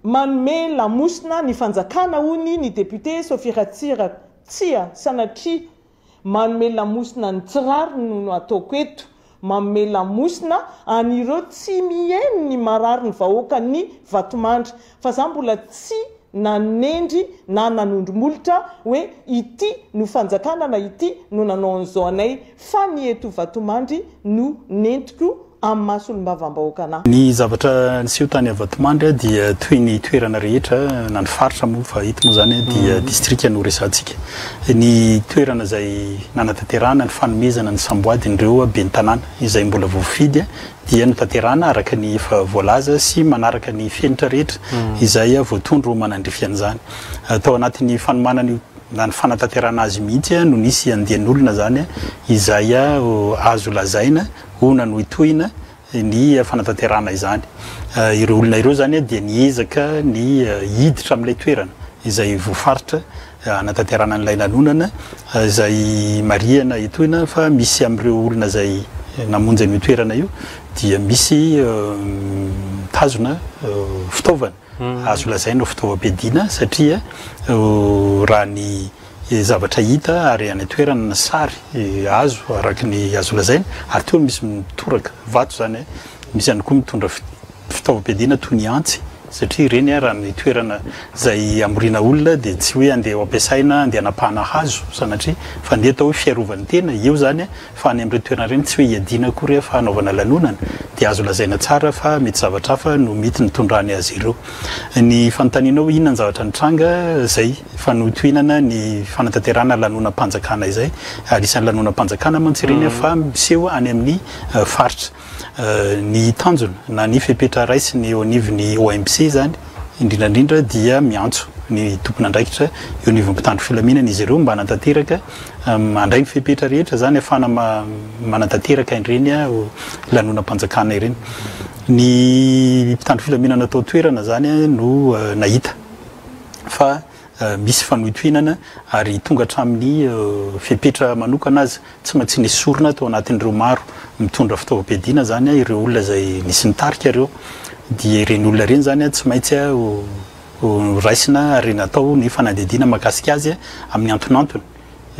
Manome lamosina ny fanjakana hoy ny député Sophie Ratsiraka. Tsia, sanatria. Manome lamosina ny tsy rariny no ataoko eto. Manome lamosina an'ireo tsy mihaino ny marary ny vahoakan'ny Vatomandry. Fa za mbola tsy nanendry na nanondro molotra hoe ity no fanjakana na ity no nanao an'izao anay fa ny eto Vatomandry no nentiko amin'ny maha solombavambahoaka anah. Ny zavatra niseho tany Vatomandry dia toy ny toerana rehetra na ny faritra moa fa eto moa izany dia distrika no resahantsika. Ny toerana izay nanatanterahana ny fanomezana ny samboadin'ireo ben'ny tanàna izay mbola voafidy dia notanterahana araka ny efa voalaza sy manaraka ny fenitra rehetra izay voatondro manandrify an'izany. Tao anatin'ny fanomanana io na ny fanatanterahana azy mihitsy no nisy andian'olona izany izay azo lazaina ho nanohitohina ny fanatanterahana izany. Ireo olona ireo izany dia niezaka ny hiditra amin'ilay toerana izay voafaritra hanatanterahana an'ilay lanonana, izay marihana etoana fa misy amin'ireo olona izay namonjy an'io toerana io dia misy mitazona fitaovana azo lazaina ho fitaovam-piadiana satria raha ny zavatra hita ary any an-toerana ny sary azo araka ny azo lazaina ary teo misy mitoraka vato izany, misy ihany koa mitondra fitaovam-piadiana toy ny antsy satria ireny raha ny toerana izay hamoriana olona dia tsy hoe andeha ho ampiasaina andeha hanapahana hazo sanatria fa andeha atao hoe fiarovany tena eo izany fa any amin'ireny toerana ireny tsy hoe hiadiana akory fa hanaovana lanonana dia azo lazaina tsara fa mety zavatra hafa no mety nitondrany azy ireo. Ny fanontanianao hoe inona ny zavatra nitranga izay fanohitohinana ny fanatanterahana lanonam-panjakana izay ary isan'ny lanonam-panjakana mantsy ireny fa miseho any amin'ny faritra. Ny tanjona na ny fepetra raisiny eo anivon'ny OMC izany indrindra indrindra dia miantso ny tompon'andraikitra eo anivon'ny mpitandro filaminana izy ireo mba hanatanteraka mandray ny fepetra rehetra izany ahafahana manatanteraka ireny lanonam-panjakana ireny. Ny mpitandro filaminana tao an-toerana izany no nahita fa misy fanohitohinana ary tonga hatramin'ny fepetra manokana aza tsy maintsy nesorina tao anatin'ireo maro mitondra fitaovam-piadiana izany ireo olona izay nisy nitarika ireo dia ireny olona ireny izany tsy maintsy ho raisina ary natao ny fanadihadiana mahakasika azy amin'ny antonantony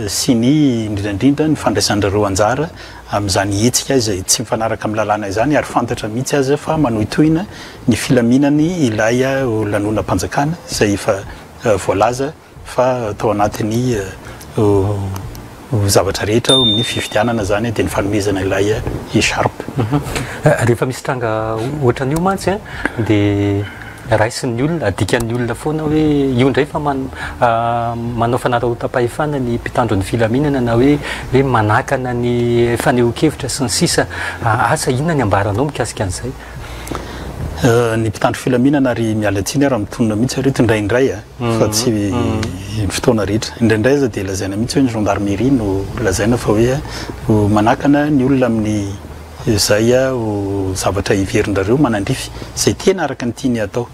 sy ny indrindra indrindra ny fandraisan-dRareo anjara amin'izany hetsika izay tsy mifanaraka amin'ny lalàna izany ary fantatra mihitsy aza fa manohitohina ny filaminany ilay lanonam-panjakana izay efa voalaza fa tao anatin'ny zavatra rehetra ao amin'ny fifidianana izany dia ny fanomezana ilay echarpe. Rehefa misy tranga ohatran'io mantsy dia raisin'ny olona, adikan'ny olona foana hoe io indray fa manao fanararaotam-pahefana ny mpitandro ny filaminana na hoe hoe manakana ny fanehoan-kevitra sy ny sisa. Asa inona ny ambaranao mikasika an'izay? Ny mpitandro filaminana ary miala tsiny aho raha mitonona mihitsy ary eto indraindray a, fa tsy ny fotoana rehetra. Indraindray aza dia lazaina mihitsy hoe ny gendarmerie no lazaina fa hoe manakana ny olona amin'ny izay zavatra heverin-drareo manandrify izay tena araka ny tiany hatao.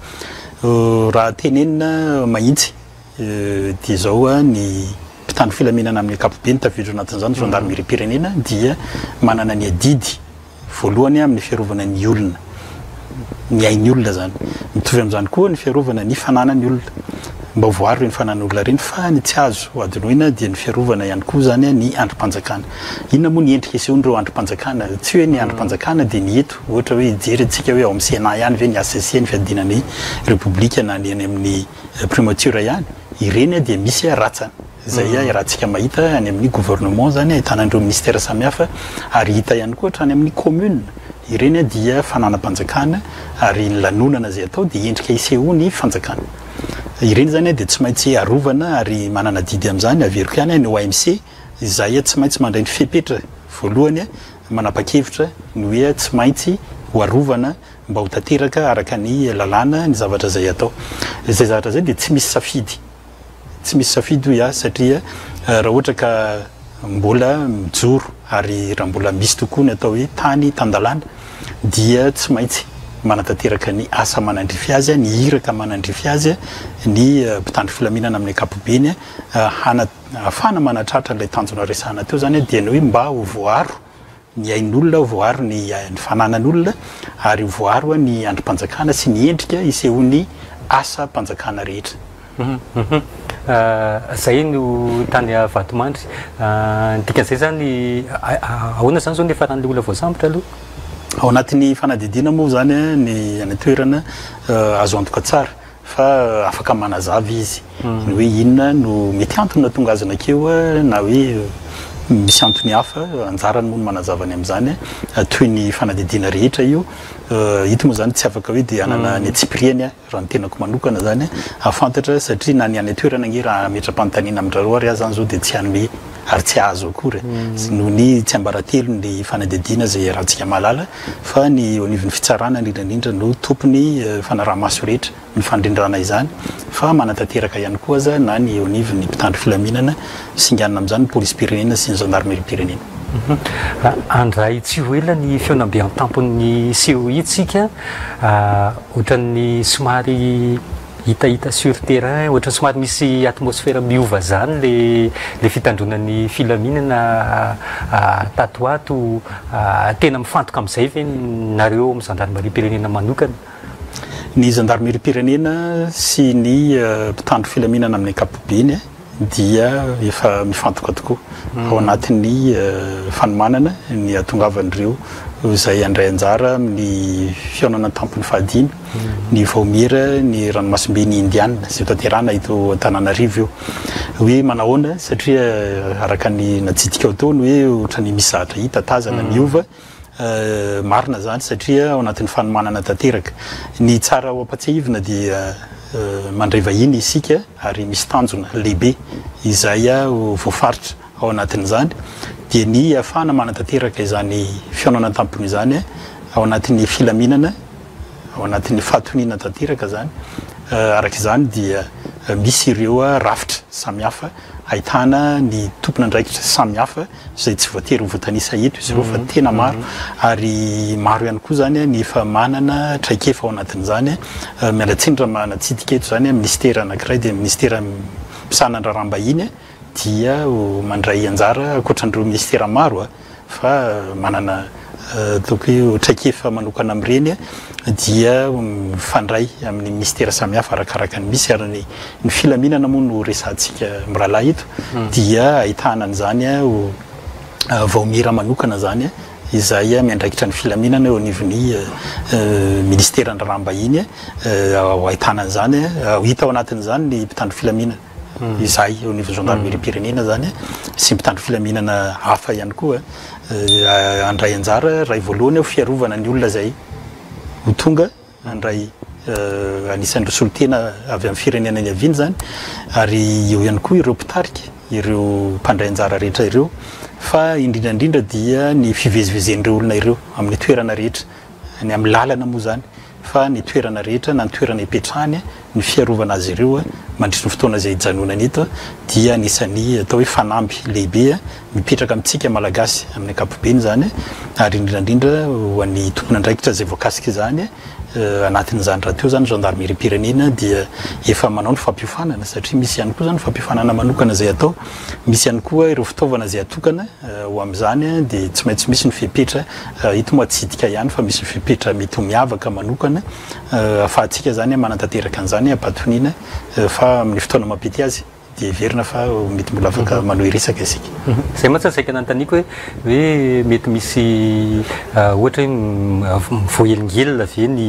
Raha tenenina mahitsy dia izao ny mpitandro filaminana amin'ny ankapobeny tafiditra ao anatin'izany ny gendarmerie-pirenena dia manana ny adidy voalohany amin'ny fiarovana ny olona, ny ain'ny olona izany. Mitovy amin'izany koa ny fiarovana ny fananan'ny olona. Mba ho voaaro ireny fananan'olona ireny fa ny tsy azo hadinoina dia ny fiarovana ihany koa izany ny andrim-panjakana. Inona moa ny endrika isehoan'ireo andrim-panjakana? Tsy hoe ny andrim-panjakana dia ny eto, ohatra hoe hijery antsika hoe ao amin'ny Sénat ihany ve ny HCC, ny fiadiana ny Repoblika na ny any amin'ny Primature ihany. Ireny dia misy ratsany izay iarahantsika mahita any amin'ny gouvernement izany ahitana an'ireo ministère samihafa ary hita ihany koa hatrany amin'ny commune. Ireny dia fananam-panjakana ary ny lanonana izay atao dia endrika isehoan'ny fanjakana. Ireny izany dia tsy maintsy arovana ary manana adidy amin'izany, averiko ihany, ny OMC. Izay tsy maintsy mandray ny fepetra voalohany manapa-kevitra ny hoe tsy maintsy ho arovana mba ho tanteraka araka ny lalàna ny zavatra izay atao. Izay zavatra izay dia tsy misy safidy. Tsy misy safidy hoy aho satria raha ohatra ka mbola mijoro ary raha mbola misy tokoa ny atao hoe tany tan-dalàna dia tsy maintsy manatanteraka ny asa manandrify azy, ny iraka manandrify azy ny mpitandro filaminana amin'ny ankapobeny hana Ahafahana manatratra ilay tanjona resahana teo izany dia ny hoe mba ho voaaro ny ain'olona, ho voaaro ny fananan'olona ary ho voaaro ny andrim-panjakana sy ny endrika isehoan'ny asam-panjakana rehetra. Zay no tany Vatomandry. Ny dikan'izay zany, ahoana zany zao ny niafaran'ilay olona voasambotra aloha? Ao anatin'ny fanadihadiana moa zany ny any an-toerana, azo antoka tsara fa afaka manazava izy ny hoe inona no mety antony nahatonga azy nankeo na hoe misy antony hafa, anjarany moa no manazava ny amin'izany, toy ny fanadihadiana rehetra io. Ito moa zany tsy afaka hoe dia hanana ny antsipiriany raha ny tenako manokana zany hahafantatra satria na ny any an-toerana ange raha hametra-panontaniana amin-dRareo ary aho zany zao dia tsy hanome ary tsy hahazo akory noho ny tsiambaratelo ny fanadihadiana izay iarahantsika mahalala fa ny eo anivon'ny fitsarana indrindra indrindra no tompony fanaraha-maso rehetra ny fandrindrana izany fa manatanteraka ihany koa aza na ny eo anivon'ny mpitandro filaminana singanina amin'izany ny polisim-pirenena sy ny zandarimeriam-pirenena. Handray tsy ho ela ny fihaonambe an-tampon'ny COI tsika, ohatran'ny somary hitahita sur terrain, ohatran'ny somary misy atmosphère miova zany le le fitandroana ny filaminana tato ho ato, tena mifantoka amin'izay ve nareo ao amin'ny zandarimariam-pirenena manokana? Ny zandarimariam-pirenena sy ny mpitandro filaminana amin'ny ankapobeny dia efa mifantoka tokoa ao anatin'ny fanomanana ny hahatongavan'ireo izay handray anjara amin'ny fihaonana an-tampony fahadimy ny vaomiera ny ranomasimben'i Indiana izay hotanterahina eto Antananarivo io. Hoe manahoana satria araka ny natsidikao teo ny hoe ohatran'ny misy zavatra hita tazana miova. Marina izany satria ao anatin'ny fanomanana tanteraka. Ny tsara ho ampatsiahivina dia mandray vahiny isika ary misy tanjona lehibe izay voafaritra ao anatin'izany dia ny ahafahana manatanteraka izany fihaonana an-tampony izany ao anatin'ny filaminana, ao anatin'ny fahatoniana tanteraka izany. Araka izany dia misy ireo rafitra samihafa ahitana ny tompon'andraikitra samihafa izay tsy voatery ho voatanisa eto izy ireo fa tena maro ary maro ihany koa izany ny efa manana traikefa ao anatin'izany. Miala tsiny raha manatsidika eto izany, minisitera anankiray dia minisitera misahana ny raharaham-bahiny dia mandray anjara ankoatran'ireo minisitera maro fa manana ataoko hoe traikefa manokana amin'ireny dia mifandray amin'ny minisitera samihafa arakaraka ny misy ary ny ny filaminana moa no resahantsika mirahalahy eto dia ahitana an'izany ho vaomiera manokana izany izay miandraikitra ny filaminana eo anivon'ny minisiteran'ny raharaham-bahiny ahitana an'izany ho hita ao anatin'izany ny mpitandro filaminana izahay eo anivon'ny gendarmerie-pirenena izany sy mpitandro filaminana hafa ihany koa handray anjara iray voalohany ho fiarovana ny olona izay ho tonga handray anisan'ireo solontena avy amin'ny firenena niaviany izany ary eo ihany koa ireo mpitarika ireo mpandray anjara rehetra ireo fa indrindra indrindra dia ny fivezivezen'ireo olona ireo amin'ny toerana rehetra ny amin'ny lalana moa izany fa ny toerana rehetra na ny toerana ipetrahany, ny fiarovana azy ireo mandritry ny fotoana izay ijanonany eto dia anisan'ny atao hoe fanamby lehibe mipetraka amintsika Malagasy amin'ny ankapobeny izany ary indrindra indrindra ho an'ny tompon'andraikitra izay voakasika izany. Anatin'izany rahateo izany ny zandarimeriam-pirenena dia efa manao ny fampiofanana satria misy ihany koa izany fampiofanana manokana izay atao, misy ihany koa ireo fitaovana izay atokana ho amin'izany dia tsy maintsy misy ny fepetra Ito moa atsidika ihany fa misy fepetra mety ho miavaka manokana ahafahantsika izany manatanteraka an'izany am-pahatoniana fa amin'ny fotoana mampety azy dia heverina fa mety mbola afaka manohy resaka isika. Izay mantsy no saika nanontaniako hoe hoe mety misy ohatra hoe voahelingelina ve ny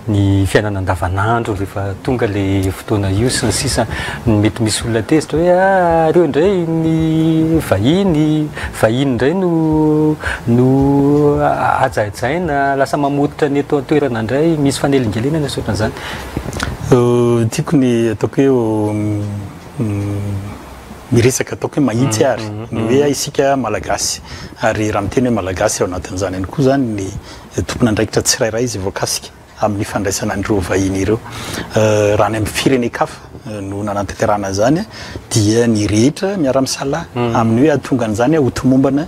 ny fiainana andavanandro rehefa tonga le fotoana io sy ny sisa, mety misy olona tezitra hoe ah reo indray ny vahiny, vahiny indray no no hajahajaina, lasa mamototra ny eto an-toerana indray, misy fanelingelenana sy ohatran'izany. Tiako ny ataoko hoe miresaka ataoko hoe mahitsy ary ny hoe isika Malagasy ary raha miteny hoe Malagasy ao anatin'izany ihany koa izany ny tompon'andraikitra tsirairay izay voakasika amin'ny fandraisana an'ireo vahiny ireo. Raha any amin'ny firenen-kafa no nanatanterahana izany dia ny rehetra miara-misalahy amin'ny hoe hahatonga an'izany ho tomombana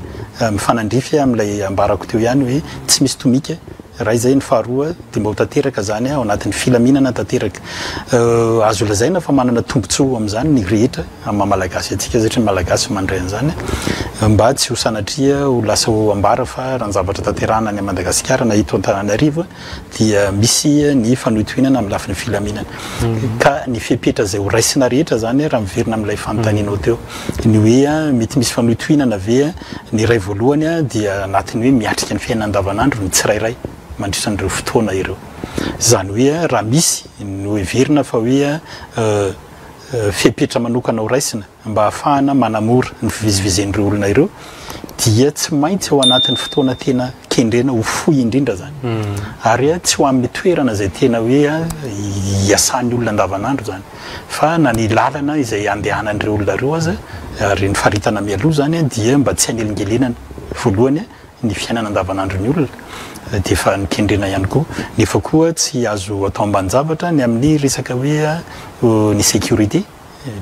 mifanandrify amin'ilay ambarako teo ihany hoe tsy misy tomika Iray izay, ny faharoa dia mba ho tanteraka izany ao anatin'ny filaminana tanteraka. Azo lazaina fa manana tombontsoa amin'izany ny rehetra amin'ny maha Malagasy antsika satria ny Malagasy mandray an'izany mba tsy ho sanatria ho lasa ho ambara fa raha ny zavatra tanterahana any Madagasikara na eto Antananarivo dia misy ny fanohitohinana amin'ny lafiny filaminana. Ka ny fepetra izay ho raisina rehetra izany raha miverina amin'ilay fanontanianao teo ny hoe mety misy fanohitohinana ve Ny iray voalohany dia anatin'ny hoe miatrika ny fiainana andavanandro ny tsirairay mandritra an'ireo fotoana ireo. Izany hoe raha misy no heverina fa hoe fepetra manokana ho raisina mba hahafahana manamora ny fivezivezen'ireo olona ireo dia tsy maintsy ao anatin'ny fotoana tena kendrena ho fohy indrindra izany ary tsy ho amin'ny toerana izay tena hoe iasan'ny olona andavanandro izany. Fa na ny lalana izay andehanan'ireo olona ireo aza, ary ny faritana mialoha izany dia mba tsy hanelingelenana voalohany ny fiainana andavanandron'ny olona dia efa nokendrena ihany koa. Nefa koa tsy azo atao ambanin-javatra ny amin'ny resaka hoe ny sécurité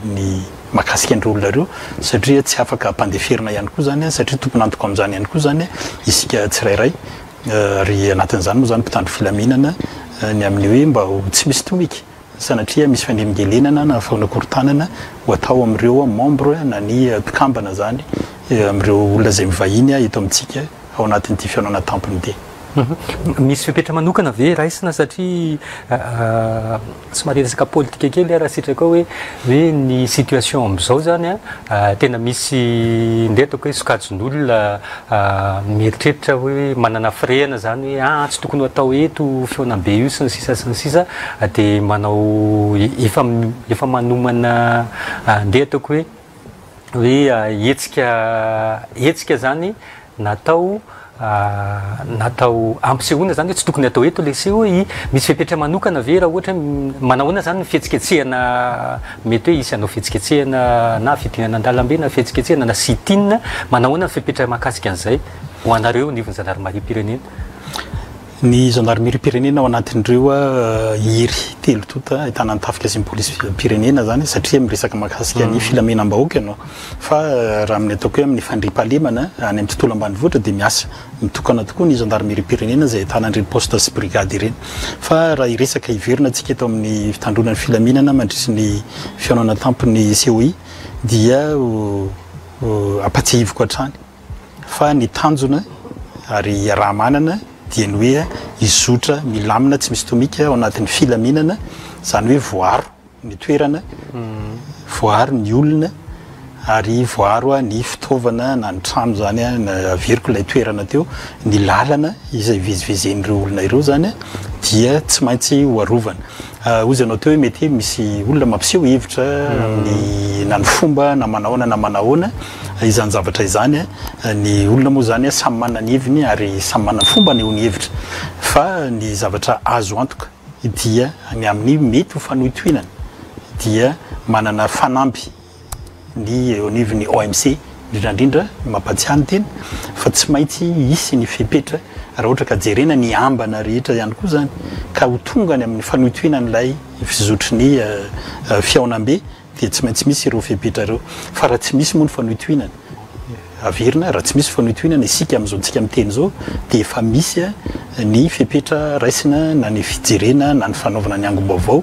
ny mahakasika an'ireo olona ireo satria tsy afaka ampandeferina ihany koa izany satria tompon'antoka amin'izany ihany koa izany isika tsirairay ary anatin'izany moa izany mpitandro filaminana ny amin'ny hoe mba ho tsy misy tomika. Sanatria misy fanelingelenana na fanakorontanana ho atao amin'ireo membre na ny mpikambana izany amin'ireo olona izay mivahiny eto amintsika ao anatin'ity fihaonana tampony ity. Misy fepetra manokana ve raisina satria somary resaka politika kely aho raha sitrakao hoe hoe ny situation amin'izao izany an tena misy ndeha ataoko hoe sokajin'olona Mieritreritra hoe manana firehana zany hoe ah tsy tokony ho atao eto fihaonambe io sy ny sisa sy ny sisa dia manao efa efa manomana andeha ataoko hoe hoe hetsika hetsika zany natao natao ampisehoana zany hoe tsy tokony atao eto le seho i misy fepetra manokana ve raha ohatra hoe manahoana zany ny fihetsiketsehana Mety hoe hisy hanao fihetsiketsehana na fidinana an-dalambe na fihetsiketsehana na sit-in. Manahoana ny fepetra mahakasika an'izay ho anareo anivon'ny zandarimariam-pirenena? Ny zandarimariam-pirenena ao anatin'ireo hery telo tonta ahitana ny tafika sy ny polisim-pirenena izany satria miresaka mahakasika ny filaminam-bahoaka ianao. Fa raha amin'ny ataoko hoe amin'ny fandriampahalemana any amin'ny tontolo ambanivohitra dia miasa Mitokana tokoa ny zandarimeriam-pirenena izay ahitana an'ireny poste sy brigade ireny. Fa raha hiresaka hiverina antsika eto amin'ny fitandroana ny filaminana mandritry ny fihaonana tampon'ny COI dia ampatsiahiviko hatrany fa ny tanjona ary iaraha-manana dia ny hoe hizotra milamina tsy misy tomika ao anatin'ny filaminana, izany hoe voaaro. ny toerana, voaaro ny olona ary voaaro ny fitaovana na ny trano izany, averiko ilay toerana teo, ny lalana izay ivezivezen'ireo olona ireo izany dia tsy maintsy ho arovana. Hozy ianao teo hoe mety misy olona mampiseho hevitra amin'ny na ny fomba na manahoana na manahoana izany zavatra izany, ny olona moa izany samy manana ny heviny ary samy manana fomba anehoany hevitra fa ny zavatra azo antoka dia ny amin'ny mety ho fanohitohinana dia manana fanamby ny eo anivon'ny OMC indrindra indrindra mampatsiahy ny tena fa tsy maintsy hisy ny fepetra raha ohatra ka jerena ny ambana rehetra ihany koa izany ka ho tonga any amin'ny fanohitohinan'ilay fizotry ny fihaonambe dia tsy maintsy misy ireo fepetra ireo. Fa raha tsy misy moa ny fanohitohinana, averina, raha tsy misy fanohitohinana isika amin'izao tsika miteny izao dia efa misy ny fepetra raisina na ny fijerena na ny fanaovana ny angom-baovao,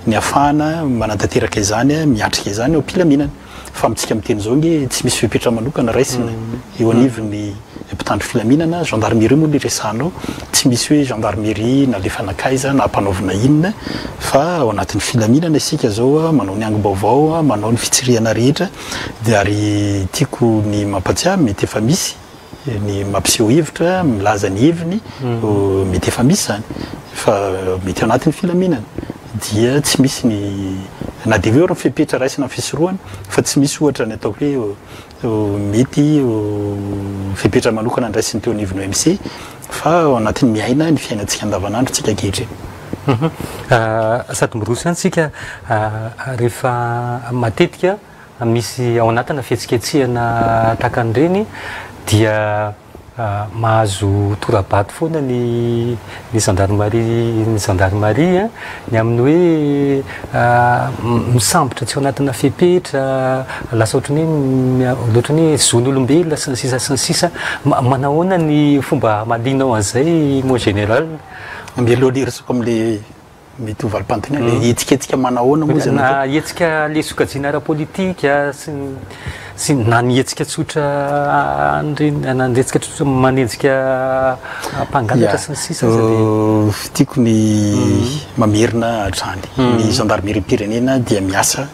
ny ahafahana manatanteraka izany, miatrika izany ao am-pilaminana. Fa amintsika miteny izao ange tsy misy fepetra manokana raisina eo anivon'ny mpitandro filaminana, gendarmerie moa no iresahanao, tsy misy hoe gendarmerie nalefa nankaiza na ampanaovina inona fa ao anatin'ny filaminana isika izao, manao ny angom-baovao, manao ny fitsirihana rehetra dia ary tiako ny mampatsiahy mety efa misy ny mampiseho hevitra, milaza ny heviny, mety efa misy izany fa mety ao anatin'ny filaminana dia tsy misy ny na dia hoe eo ary ny fepetra raisina amin'ny fisorohana fa tsy misy ohatra ny ataoko hoe Mety ho fepetra manokana andraisin'ny teo anivon'ny OMC fa ao anatin'ny miaina ny fiainantsika andavanandro tsika ankehitriny. Sady miroso ihany tsika rehefa matetika misy ao anatina fihetsiketsehana tahaka an'ireny dia. Mahazo tora-bato foana ny ny zandarimaria ny zandarimaria ny amin'ny hoe misambotra tsy ao anatina fepetra, lasa ohatran'ny hoe ohatran'ny hoe zon'olombelona sy ny sisa sy ny sisa. Manahoana ny fomba hamalianao an'izay mon général? Mialoha ny hirosoako amin'ilay Mety ho valim-panontaniana ilay hetsiketsika manahoana moa izany Na hetsika le sokajiana ara-politika sy ny sy ny na ny hetsika tsotra an'ireny na ny hetsika tsotra manenjika mpangalatra sy ny sisa aza dia. Tiako ny mamerina hatrany. Ny zandarimeriam-pirenena dia miasa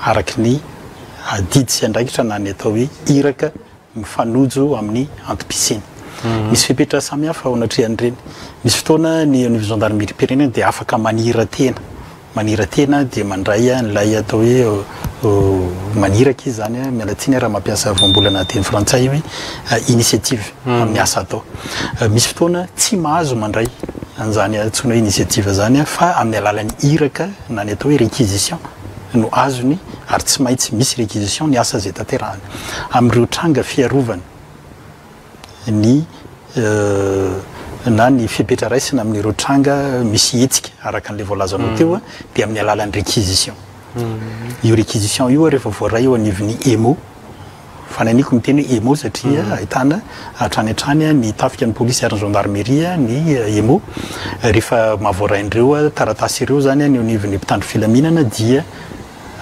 araka ny adidy sy andraikitra na ny atao hoe iraka mifanojo amin'ny antom-pisiany. Misy fepetra samihafa ao anatrehan'ireny. Misy fotoana ny eo anivon'ny zandarimeriam-pirenena dia afaka manira-tena. Manira-tena dia mandray an'ilay atao hoe maniraka izy izany, miala tsiny aho raha mampiasa voambolana teny frantsay hoe initiative amin'ny asa atao. Misy fotoana tsy mahazo mandray an'izany antsoina hoe initiative izany fa amin'ny alalan'ny iraka na ny atao hoe réquisition. no azony ary tsy maintsy misy réquisition ny asa izay tanterahany. Amin'ireo tranga fiarovana ny na ny fepetra raisina amin'ireo tranga misy hetsika araka an'ilay voalazanao teo dia amin'ny alalan'ny réquisition. Io réquisition io rehefa voaray eo anivon'ny EMO, Fanahiniako miteny hoe EMO satria ahitana hatrany hatrany ny tafika, ny polisy ary ny gendarmerie ny EMO. Rehefa mahavoaray an'ireo taratasy ireo izany ny eo anivon'ny mpitandro filaminana dia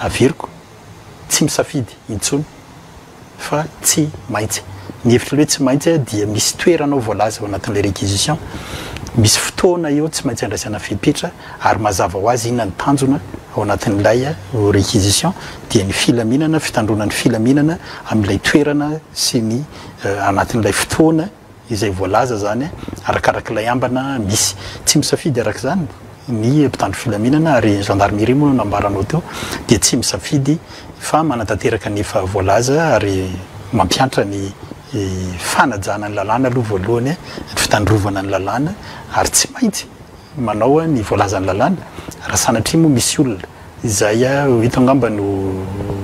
averiko tsy misafidy intsony fa tsy maintsy. Ny hevitro ilay hoe tsy maintsy dia misy toerana ao voalaza ao anatin'ilay réquisition, misy fotoana eo tsy maintsy andraisana fepetra ary mazava ho azy inona ny tanjona ao anatin'ilay réquisition dia ny filaminana, fitandroana ny filaminana amin'ilay toerana sy ny anatin'ilay fotoana izay voalaza izany arakarak'ilay ambana misy. Tsy misafidy araka izany ny mpitandro filaminana ary ny gendarmerie moa no nambaranao teo dia tsy misafidy fa manatanteraka ny efa voalaza ary mampiantra ny fanajana ny lalàna aloha voalohany, ny fitandrovana ny lalàna ary tsy maintsy manao ny voalazan'ny lalàna, raha sanatria moa misy olona izay eto angamba no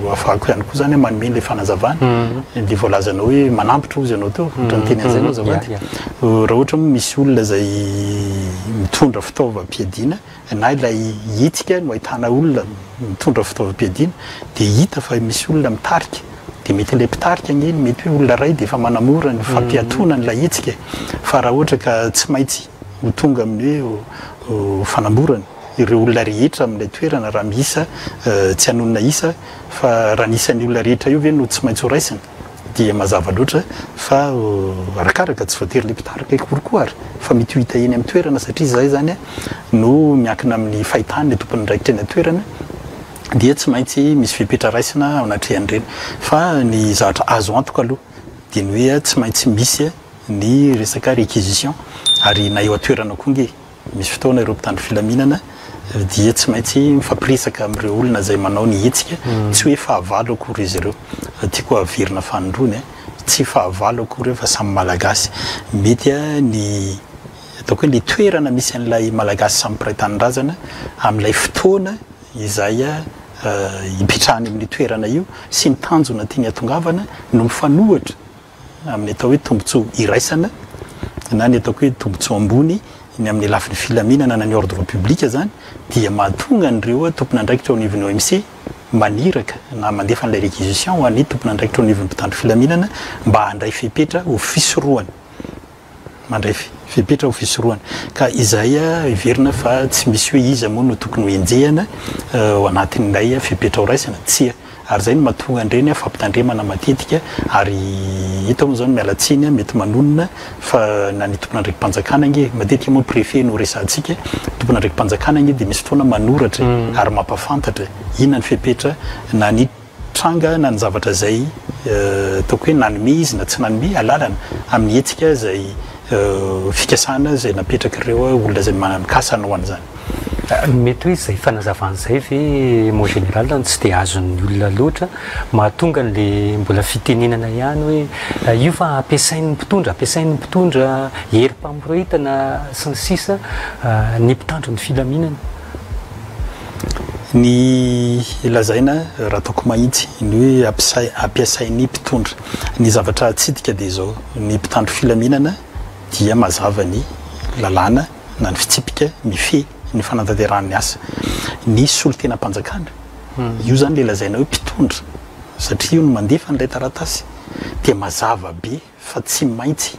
ahafahako ihany koa izany manome ilay fanazavana, dia voalazanao hoe manampotra hozy ianao teo, ohatra niteny an'izay ianao azafady, raha ohatra moa misy olona izay mitondra fitaovam-piadiana na ilay hetsika no ahitana olona mitondra fitaovam-piadiana dia hita fa misy olona mitarika, dia mety ilay mpitarika ange no mety hoe olona iray dia efa manamora ny fampiatoana an'ilay hetsika e, fa raha ohatra ka tsy maintsy ho tonga amin'ny hoe fanamborana ireo olona rehetra amin'ilay toerana raha miisa tsy hanonona isa fa raha ny isan'ny olona rehetra io ve no tsy maintsy ho raisina dia mazava loatra fa arakaraka tsy voatery ilay mpitarika akory koa ary fa mety ho hita eny amin'ny toerana satria izay izany no miankina amin'ny fahitany ilay tompon'andraikitra eny an-toerana dia tsy maintsy misy fepetra raisina ao anatrehan'ireny fa ny zavatra azo antoka aloha dia ny hoe tsy maintsy misy ny resaka réquisition ary na eo an-toerana koa nge misy fotoana ireo mpitandro filaminana dia tsy maintsy mifampiresaka amin'ireo olona izay manao ny hetsika, tsy hoe fahavalo akory izy ireo, tiako haverina fanindroany a, tsy fahavalo akory ireo fa samy Malagasy, mety ny ataoko hoe le toerana misy an'ilay Malagasy samy mpiray tanindrazana amin'ilay fotoana izay hipetrahany amin'io toerana io sy ny tanjona tiany hatongavana no mifanohitra amin'ny atao hoe tombontsoa iraisana na ny ataoko hoe tombontsoa ambony ny amin'ny lafiny filaminana na ny ordre public izany dia mahatonga an'ireo tompon'andraikitra eo anivon'ny OMC maniraka na mandefa an'ilay réquisition ho an'ny tompon'andraikitra eo anivon'ny mpitandro filaminana mba handray fepetra ho fisorohana mandray fepetra ho fisorohana. Ka izay heverina fa tsy misy hoe iza moa no tokony ho henjehina ao anatin'ilay fepetra ho raisina, tsia. Ary izay no mahatonga an'ireny fampitandremana matetika, ary eto moa izao ny miala tsiny mety manonona fa na ny tompon'andraiki-panjakana ange, matetika moa préfet no resahantsika, tompon'andraiki-panjakana ange dia misy fotoana manoratra ary mampahafantatra inona ny fepetra na ny tranga na ny zavatra izay ataoko hoe nanome izy na tsy nanome alalana amin'ny hetsika izay fikasana izay napetrak'ireo olona izay mikasa hanao an'izany. Mety hoe izay fanazavana izay ve mon général no tsy dia azon'ny olona loatra mahatonga an'ilay mbola fitenenana ihany hoe io fa ampiasain'ny mpitondra, ampiasain'ny mpitondra herim-pamoretana sy ny sisa ny mpitandro ny filaminana. Ny lazaina raha ataoko mahitsy, ny hoe ampiasain'ny mpitondra. Ny zavatra atsidika dia izao, ny mpitandro filaminana dia mazava ny lalàna na ny fitsipika mifehy ny fanatanterahany ny asa. Ny solontenam-panjakana, io izany ilay lazaina hoe mpitondra satria io no mandefa an'ilay taratasy, dia mazava be fa tsy maintsy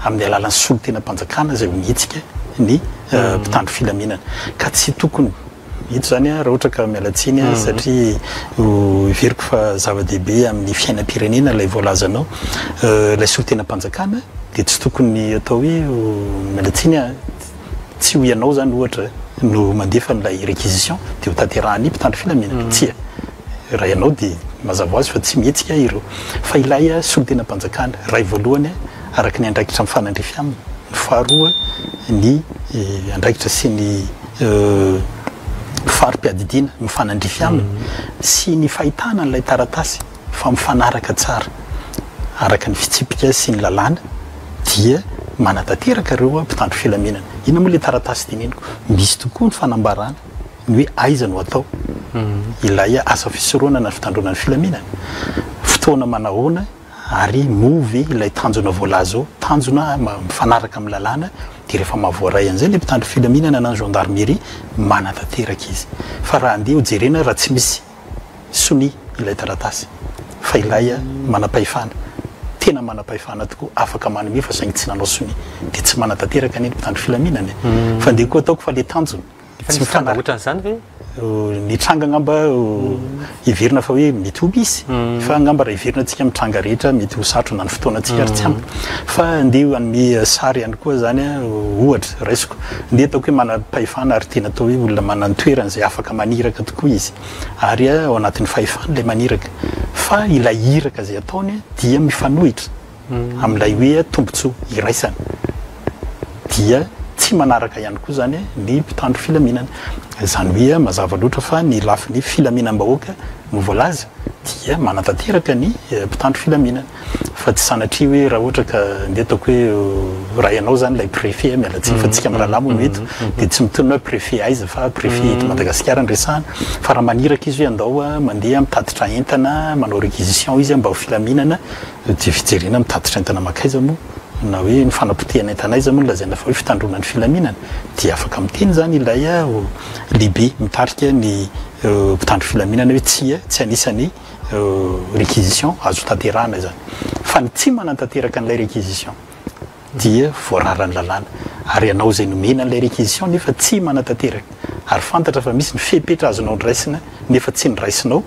amin'ny alalan'ny solontenam-panjakana izay ho mihetsika ny mpitandro filaminana ka tsy tokony eto izany raha ohatra ka miala tsiny satria heveriko fa zava-dehibe amin'ny fiainam-pirenena ilay voalazanao, ilay solontenam-panjakana dia tsy tokony atao hoe miala tsiny Tsy ho ianao izany ohatra no mandefa an'ilay réquisition dia ho tanterahan'ny mpitandro filaminana. Tsia. Raha ianao dia mazava ho azy fa tsy mihetsika ireo. Fa ilay solontenam-panjakana, iray voalohany araka ny andraikitra mifanandrify aminy, ny faharoa ny andraikitra sy ny fari-piadidiana mifanandrify aminy sy ny fahitana an'ilay taratasy fa mifanaraka tsara araka ny fitsipika sy ny lalàna dia manatanteraka ireo mpitandro filaminana. Inona moa ilay taratasy teneniko? Misy tokoa ny fanambarana ny hoe aiza no atao ilay asa fisorohana na fitandroana ny filaminana, fotoana manahoana ary moa ve ilay tanjona voalaza ao tanjona mifanaraka amin'ny lalàna dia rehefa mahavoaray an'izay ilay mpitandro filaminana na ny gendarmerie manatanteraka izy. Fa raha andeha hojerena raha tsy misy sonia ilay taratasy fa ilay manam-pahefana, tena manam-pahefana tokoa, afaka manome fa saingy tsy nanao sonia dia tsy manatanteraka anie ny mpitandro filaminana e! Fa ndeha koa ataoko fa le tanjona Efa nisy tranga ohatran'izany ve? Ny tranga angamba heverina fa hoe mety ho misy fa angamba raha heverina antsika amin'ny tranga rehetra mety ho sarotra na ny fotoanantsika ary tsy ampy fa ndeha hanome sary ihany koa zany ohatra raisiko ndeha ataoko hoe manam-pahefana ary tena atao hoe olona manan-toerana izay afaka maniraka tokoa izy ary ao anatin'ny fahefany ilay maniraka fa ilay iraka izay ataony dia mifanohitra amin'ilay hoe tombontsoa iraisana dia tsy manaraka ihany koa izany ny mpitandro filaminana. Izany hoe mazava loatra fa ny lafiny filaminam-bahoaka no voalaza dia manatanteraka ny mpitandro filaminana. Fa tsy sanatria hoe raha ohatra ka ndeha ataoko hoe raha ianao izany ilay préfet, miala tsiny fa tsika mirahalahy moa no eto, dia tsy mitonona hoe préfet aiza fa préfet eto Madagasikara no resahana. Fa raha maniraka izy hoe andao mandeha mitatitra entana, manao réquisition izy mba ho filaminana, dia fijerena mitatitra entana mankaiza moa na hoe ny fanapotehana entana aiza moa no lazaina fa hoe fitandroana ny filaminana, dia afaka miteny izany ilay lehibe mitarika ny mpitandro filaminana hoe tsia, tsy anisan'ny réquisition azo tanterahana izany. Fa ny tsy manatanteraka an'ilay réquisition dia voararan'ny lalàna. Ary ianao izay nomena an'ilay réquisition nefa tsy manatanteraka ary fantatra fa misy ny fepetra azonao noraisina nefa tsy noraisinao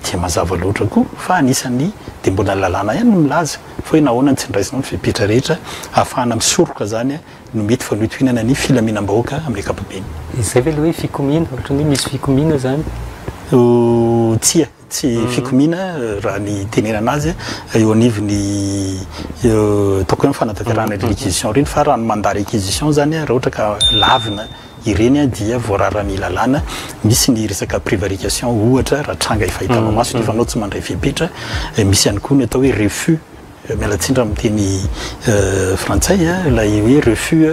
dia mazava loatra koa fa anisan'ny dia mbola ny lalàna ihany no milaza fa hoe nahoana no tsy noraisinao ny fepetra rehetra ahafahana misoroka izany no mety fanohitohinana ny filaminam-bahoaka amin'ny ankapobeny. Izay ve ilay hoe fikomiana? Ohatran'ny hoe misy fikomiana izany? Tsia, tsy fikomiana raha ny itenenana azy eo anivon'ny ataoko hoe fanatanterahana ireny réquisition ireny fa raha ny mandat réquisition izany raha ohatra ka lavina ireny dia voararan'ny lalàna, misy ny resaka prévarication ohatra raha tranga efa hitanao maso nefa anao tsy mandray fepetra, misy ihany koa ny atao hoe refus. Miala tsiny raha miteny frantsay, ilay hoe refus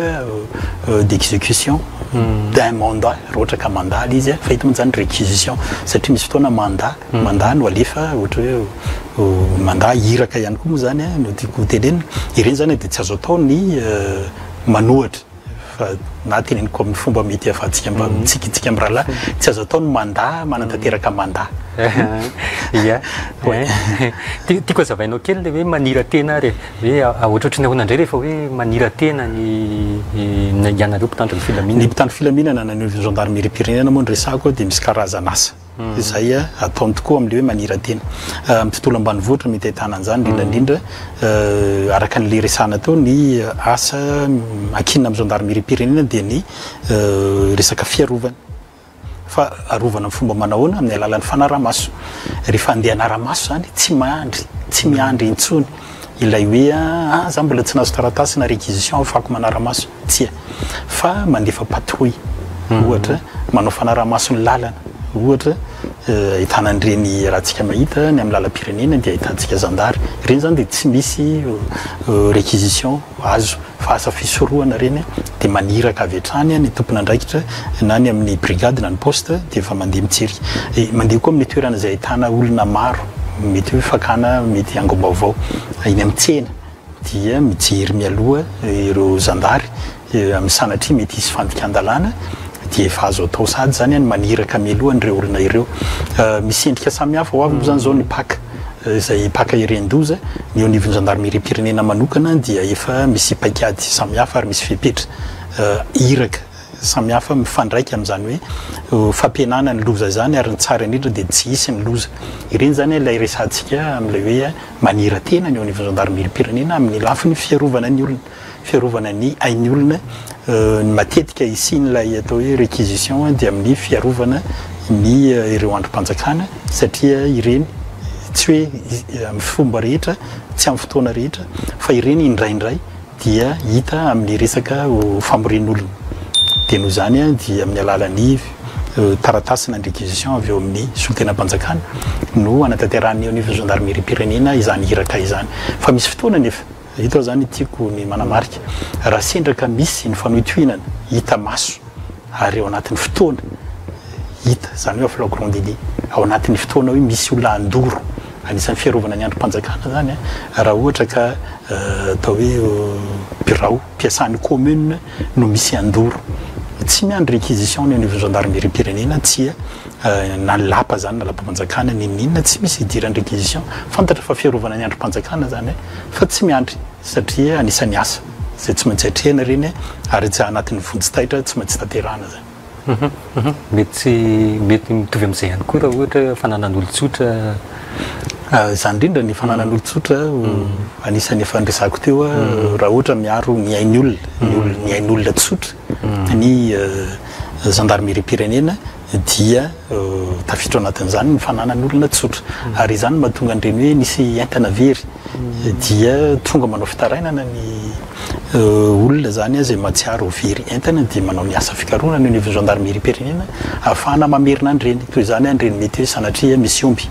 d'execution d'un mandat, raha ohatra ka mandat ilay izy, fa eto moa izany réquisition, satria misy fotoana mandat, mandat no alefa, ohatra hoe mandat iraka ihany koa moa izany no tiako ho tenenina, ireny izany dia tsy azo atao ny manohatra. Fa na teneniko amin'ny fomba mety ahafahantsika mba mitsikitsiky amin'ny rahalahy, tsy azo atao ny mandat manatanteraka mandat. Ia. Tiako hazavainao kely ilay hoe manira-tena ary e. Hoe ohatrohatry ny ahoana indray rehefa hoe manira-tena ny ianareo mpitandro ny filaminana? Ny mpitandro filaminana na ny gendarmerie-pirenena moa no resahako dia misy karazan'asa. Izay ataony tokoa amin'ilay hoe manira-tena. Amin'ny tontolo ambanivohitra mety ahitana an'izany indrindra indrindra araka an'ilay resahana teo ny asa ankinina amin'ny zandarimeriam-pirenena dia ny resaka fiarovana. Fa arovana amin'ny fomba manahoana? Amin'ny alalan'ny fanaraha-maso. Rehefa handeha hanara-maso izany tsy mandry, tsy miandry intsony ilay hoe ah za mbola tsy nahazo taratasy na réquisition ahafahako manara-maso. Tsia. Fa mandefa patrouille, ohatra, manao fanaraha-maso ny lalana, ohatra, ahitana an'ireny raha antsika mahita ny amin'ny lalam-pirenena dia ahitantsika zandary. Ireny izany dia tsy misy réquisition azo. fa asa fisorohana ireny dia maniraka avy hatrany ny tompon'andraikitra na ny amin'ny brigade na ny poste dia efa mandeha mijery. Mandeha koa amin'ny toerana izay ahitana olona maro, mety hoe fakana mety angom-baovao eny amin'ny tsena dia mijery mialoha ireo zandary amin'ny sanatria mety hisy fandikan-dalàna dia efa azo atao sahady izany ny maniraka mialoha an'ireo olona ireo. Misy endrika samihafa, ho avy moa izany izao ny Paka izay Paka iren-doza, ny eo anivon'ny zandarimeriam-pirenena manokana dia efa misy paikady samihafa ary misy fepetra iraka samihafa mifandraika amin'izany hoe fampihenana ny loza izany ary ny tsara indrindra dia tsy hisy ny loza. Ireny izany ilay resahantsika amin'ilay hoe manira-tena ny eo anivon'ny zandarimeriam-pirenena amin'ny lafiny fiarovana ny olona. fiarovana ny ain'ny olona, ny matetika hisian'ilay atao hoe réquisition dia amin'ny fiarovana ny ireo andrim-panjakana satria ireny tsy hoe amin'ny fomba rehetra, tsy amin'ny fotoana rehetra fa ireny indraindray dia hita amin'ny resaka famorian'olona. Dia noho izany dia amin'ny alalan'ny taratasy na ny réquisition avy eo amin'ny solontenam-panjakana no anatanterahan'ny eo anivon'ny zandarimeriam-pirenena izany iraka izany. Fa misy fotoana anefa Eto aho izany tiako ny manamarika, raha sendra ka misy ny fanohitohinana hita maso ary ao anatin'ny fotoana hita, izany hoe à flagrant délit, ao anatin'ny fotoana hoe misy olona handoro, anisan'ny fiarovana ny andrim-panjakana izany raha ohatra ka atao hoe birao mpiasan'ny commune no misy handoro, tsy miandry réquisition ny eo anivon'ny gendarmerie-pirenena, tsia. na ny lapa zany na lapam-panjakana n'inon'inona tsy misy idiran'ny réquisition, fantatra fa fiarovana ny andrim-panjakana zany e, fa tsy miandry satria anisan'ny asa izay tsy maintsy atrehina ireny ary tsy anatin'ny vonjy taitra tsy maintsy tanterahana zany. Mety tsy mety mitovy amin'izay ihany koa raha ohatra hoe fananan'olon-tsotra. Izany indrindra ny fananan'olon-tsotra anisan'ny efa niresahako teo raha ohatra miaro ny ain'ny olona, ny olona, ny ain'olona tsotra ny zandarimeriam-pirenena dia tafiditra ao anatin'izany ny fananan'olona tsotra. Ary izany no mahatonga an'ireny hoe nisy entana very dia tonga manao fitarainana ny olona izany izay mahatsiaro ho very entana dia manao ny asa fikarohana eo anivon'ny zandarimeriam-pirenena ahafahana mamerina an'ireny. Toy izany an'ireny mety hoe sanatria misy omby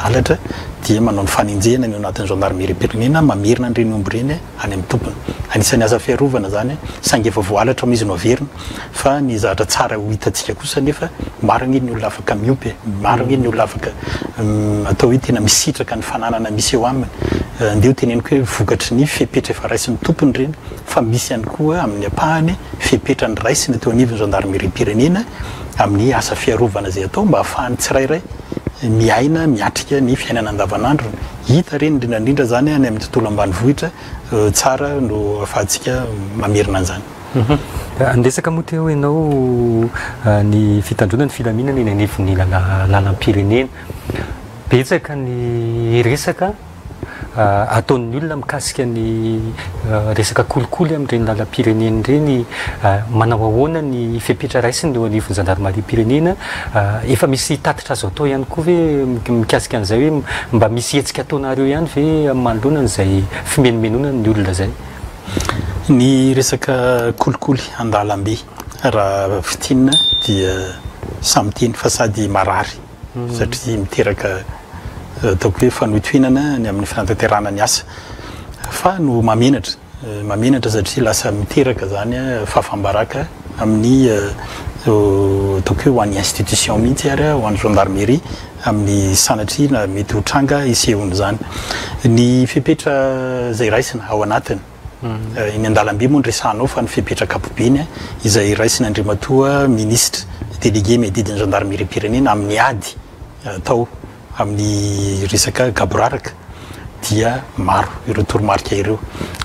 halatra dia manao ny fanenjehana ny ao anatin'ny zandarimeriam-pirenena mamerina an'ireny omby ireny any amin'ny tompony. Anisan'ny asa fiarovana izany saingy efa voahalatra moa izy no averina fa ny zavatra tsara ho hitantsika kosa anefa maro anie ny olona afaka miompy e, maro anie ny olona afaka atao hoe tena misitraka ny fananana misy eo aminy. Andeha ho teneniko hoe vokatry ny fepetra efa raisin'ny tompony ireny fa misy ihany koa amin'ny ampahany fepetra noraisina teo anivon'ny zandarimeriam-pirenena amin'ny asa fiarovana izay atao mba hahafahan'ny tsirairay miaina miatrika ny fiainana andavanandrony. Hita ireny indrindra indrindra izany any amin'ny tontolo ambanivohitra, tsara no ahafahantsika mamerina an'izany. Niresaka moa teo ianao ny fitandroana ny filaminana eny anivon'ny lalam-pirenena. Betsaka ny resaka ataon'ny olona mikasika ny resaka kolikoly amin'ireny lalam-pirenena ireny. Manao ahoana ny fepetra raisiny eo anivon'ny zandarimariam-pirenena? Efa misy tatitra azo atao ihany koa ve mikasika an'izay hoe mba misy hetsika ataonareo ihany ve manoloana an'izay fimenomenonana ny olona izay? Ny resaka kolikoly an-dalambe raha fintinina dia samy miteny fa sady marary satria miteraka ataoko hoe fanohitohinana ny amin'ny fanatanterahana ny asa fa no mahamenatra, mahamenatra satria lasa miteraka izany fahafaham-baraka amin'ny ataoko hoe ho an'ny institution mihitsy ary ho an'ny gendarmerie amin'ny sanatria na mety ho tranga hisehoan'izany. Ny fepetra izay raisina ao anatiny, eny an-dalambe moa no resahanao fa ny fepetra ankapobeny izay raisin'Andriamatoa Minisitra Délégué miadidy ny Zandarimeriam-pirenena amin'ny ady atao amin'ny resaka gaboraraka dia maro ireo toromarika ireo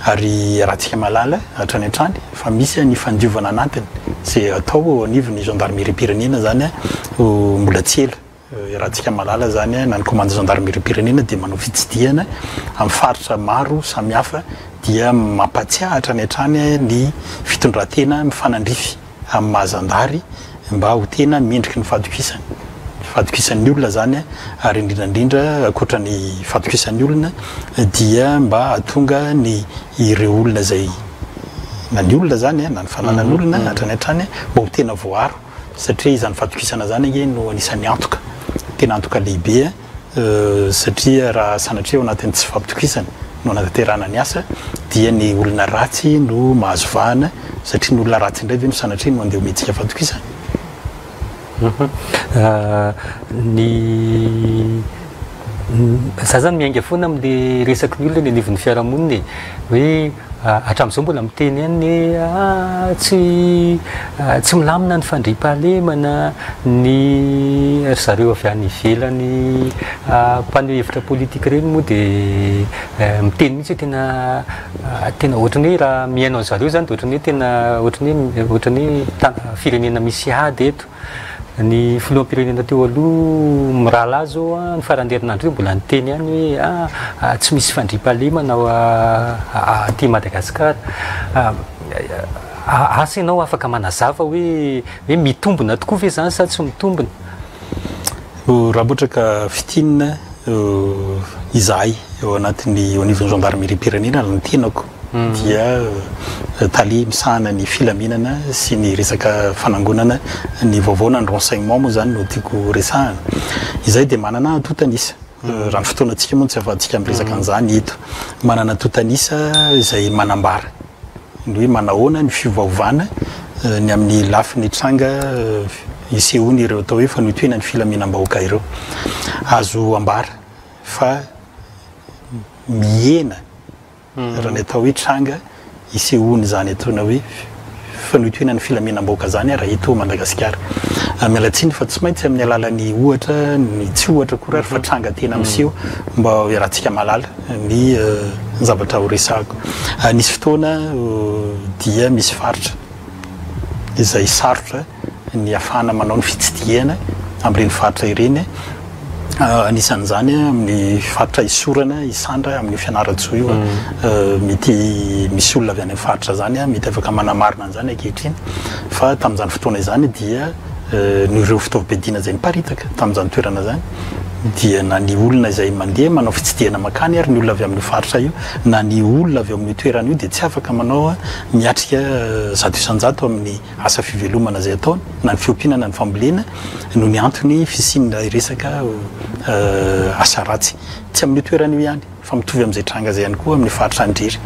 ary iarahantsika mahalala hatrany hatrany fa misy ny fandiovana anatiny izay atao eo anivon'ny Zandarimeriam-pirenena izany mbola tsy ela. Iarahantsika mahalala izany na ny Commande Zandarimeriam-pirenena dia manao fitsidihana amin'ny faritra maro samihafa dia mampatsiahy hatrany hatrany ny fitondran-tena mifanandrify amin'ny maha zandary mba ho tena mendriky ny fahatokisana, fahatokisan'ny olona izany ary indrindra indrindra ankoatra ny fahatokisan'ny olona dia mba hahatonga ny ireo olona izay na ny olona izany na ny fananan'olona hatrany hatrany mba ho tena voaaro satria izany fahatokisana izany ange no anisan'ny antoka tena antoka lehibe satria raha sanatria ao anatin'ny tsy fampitokisana. no anatanterahana ny asa dia ny olona ratsy no mahazo vahana, satria ny olona ratsy indray ve no sanatria no andeha omentsika fatokisana? Ny za zany miainga foana amin'le resaky ny olona eny anivon'ny fiarahamonina e, hoe hatramin'izao mbola miteny ihany ny hoe ah tsy tsy milamina ny fandriampahalemana, ny ry zareo avy any ivelany mpaneho hevitra politika ireny moa dia miteny mihitsy hoe tena tena ohatran'ny hoe raha mihaino an-dry zareo izany dia ohatran'ny hoe tena ohatran'ny hoe ohatran'ny hoe firenena misy ady eto. Ny filoham-pirenena teo aloha mirahalahy izao an, ny faran'ny herinandro teo mbola niteny ihany hoe ah tsy misy fandriampahalemana ao aty Madagasikara. Asa ianao afaka manazava hoe hoe mitombina tokoa ve izany sa tsy mitombina? Raha ohatra ka fintinina izahay eo anatin'ny eo anivon'ny gendarmerie-pirenena ary ny tenako dia tale misahana ny filaminana sy ny resaka fanangonana ny vaovao na ny renseignement moa izany no tiako resahana. Izahay dia manana antontan'isa, raha ny fotoanantsika moa no tsy ahafahantsika miresaka an'izany eto, manana antontan'isa izay manambara ny hoe manahoana ny fiovaovana ny amin'ny lafiny tranga isehoan'ireo atao hoe fanohitohina ny filaminam-bahoaka ireo. Azo ambara fa mihena raha ny atao hoe tranga isehoan'izany antsoina hoe fanohitohina ny filaminam-bahoaka izany raha eto Madagasikara. Miala tsiny fa tsy maintsy amin'ny alalan'ny ohatra, ny tsy ohatra akory ary fa tranga tena miseho mba iarahantsika mahalala ny zavatra ho resahako. Nisy fotoana dia misy faritra izay sarotra ny ahafahana manao ny fitsidihana amin'ireny faritra ireny. Anisan'izany amin'ny faritra Isorana, Isandra, amin'io Fianarantsoa io. Mety misy olona avy any amin'ny faritra izany mety afaka manamarina an'izany ankehitriny fa tamin'izany fotoana izany dia noho ireo fitaovam-piadiana izay niparitaka tamin'izany toerana izany dia na ny olona izay mandeha manao fitsidihana mankany ary ny olona avy amin'io faritra io na ny olona avy ao amin'io toerana io dia tsy afaka manao miatrika 100% amin'ny asa fivelomana izay ataony na ny fiompiana na ny fambolena noho ny antony fisian'ilay resaka asa ratsy. Tsy amin'io toerana io ihany fa mitovy amin'izay tranga izay ihany koa amin'ny faritra Andriry.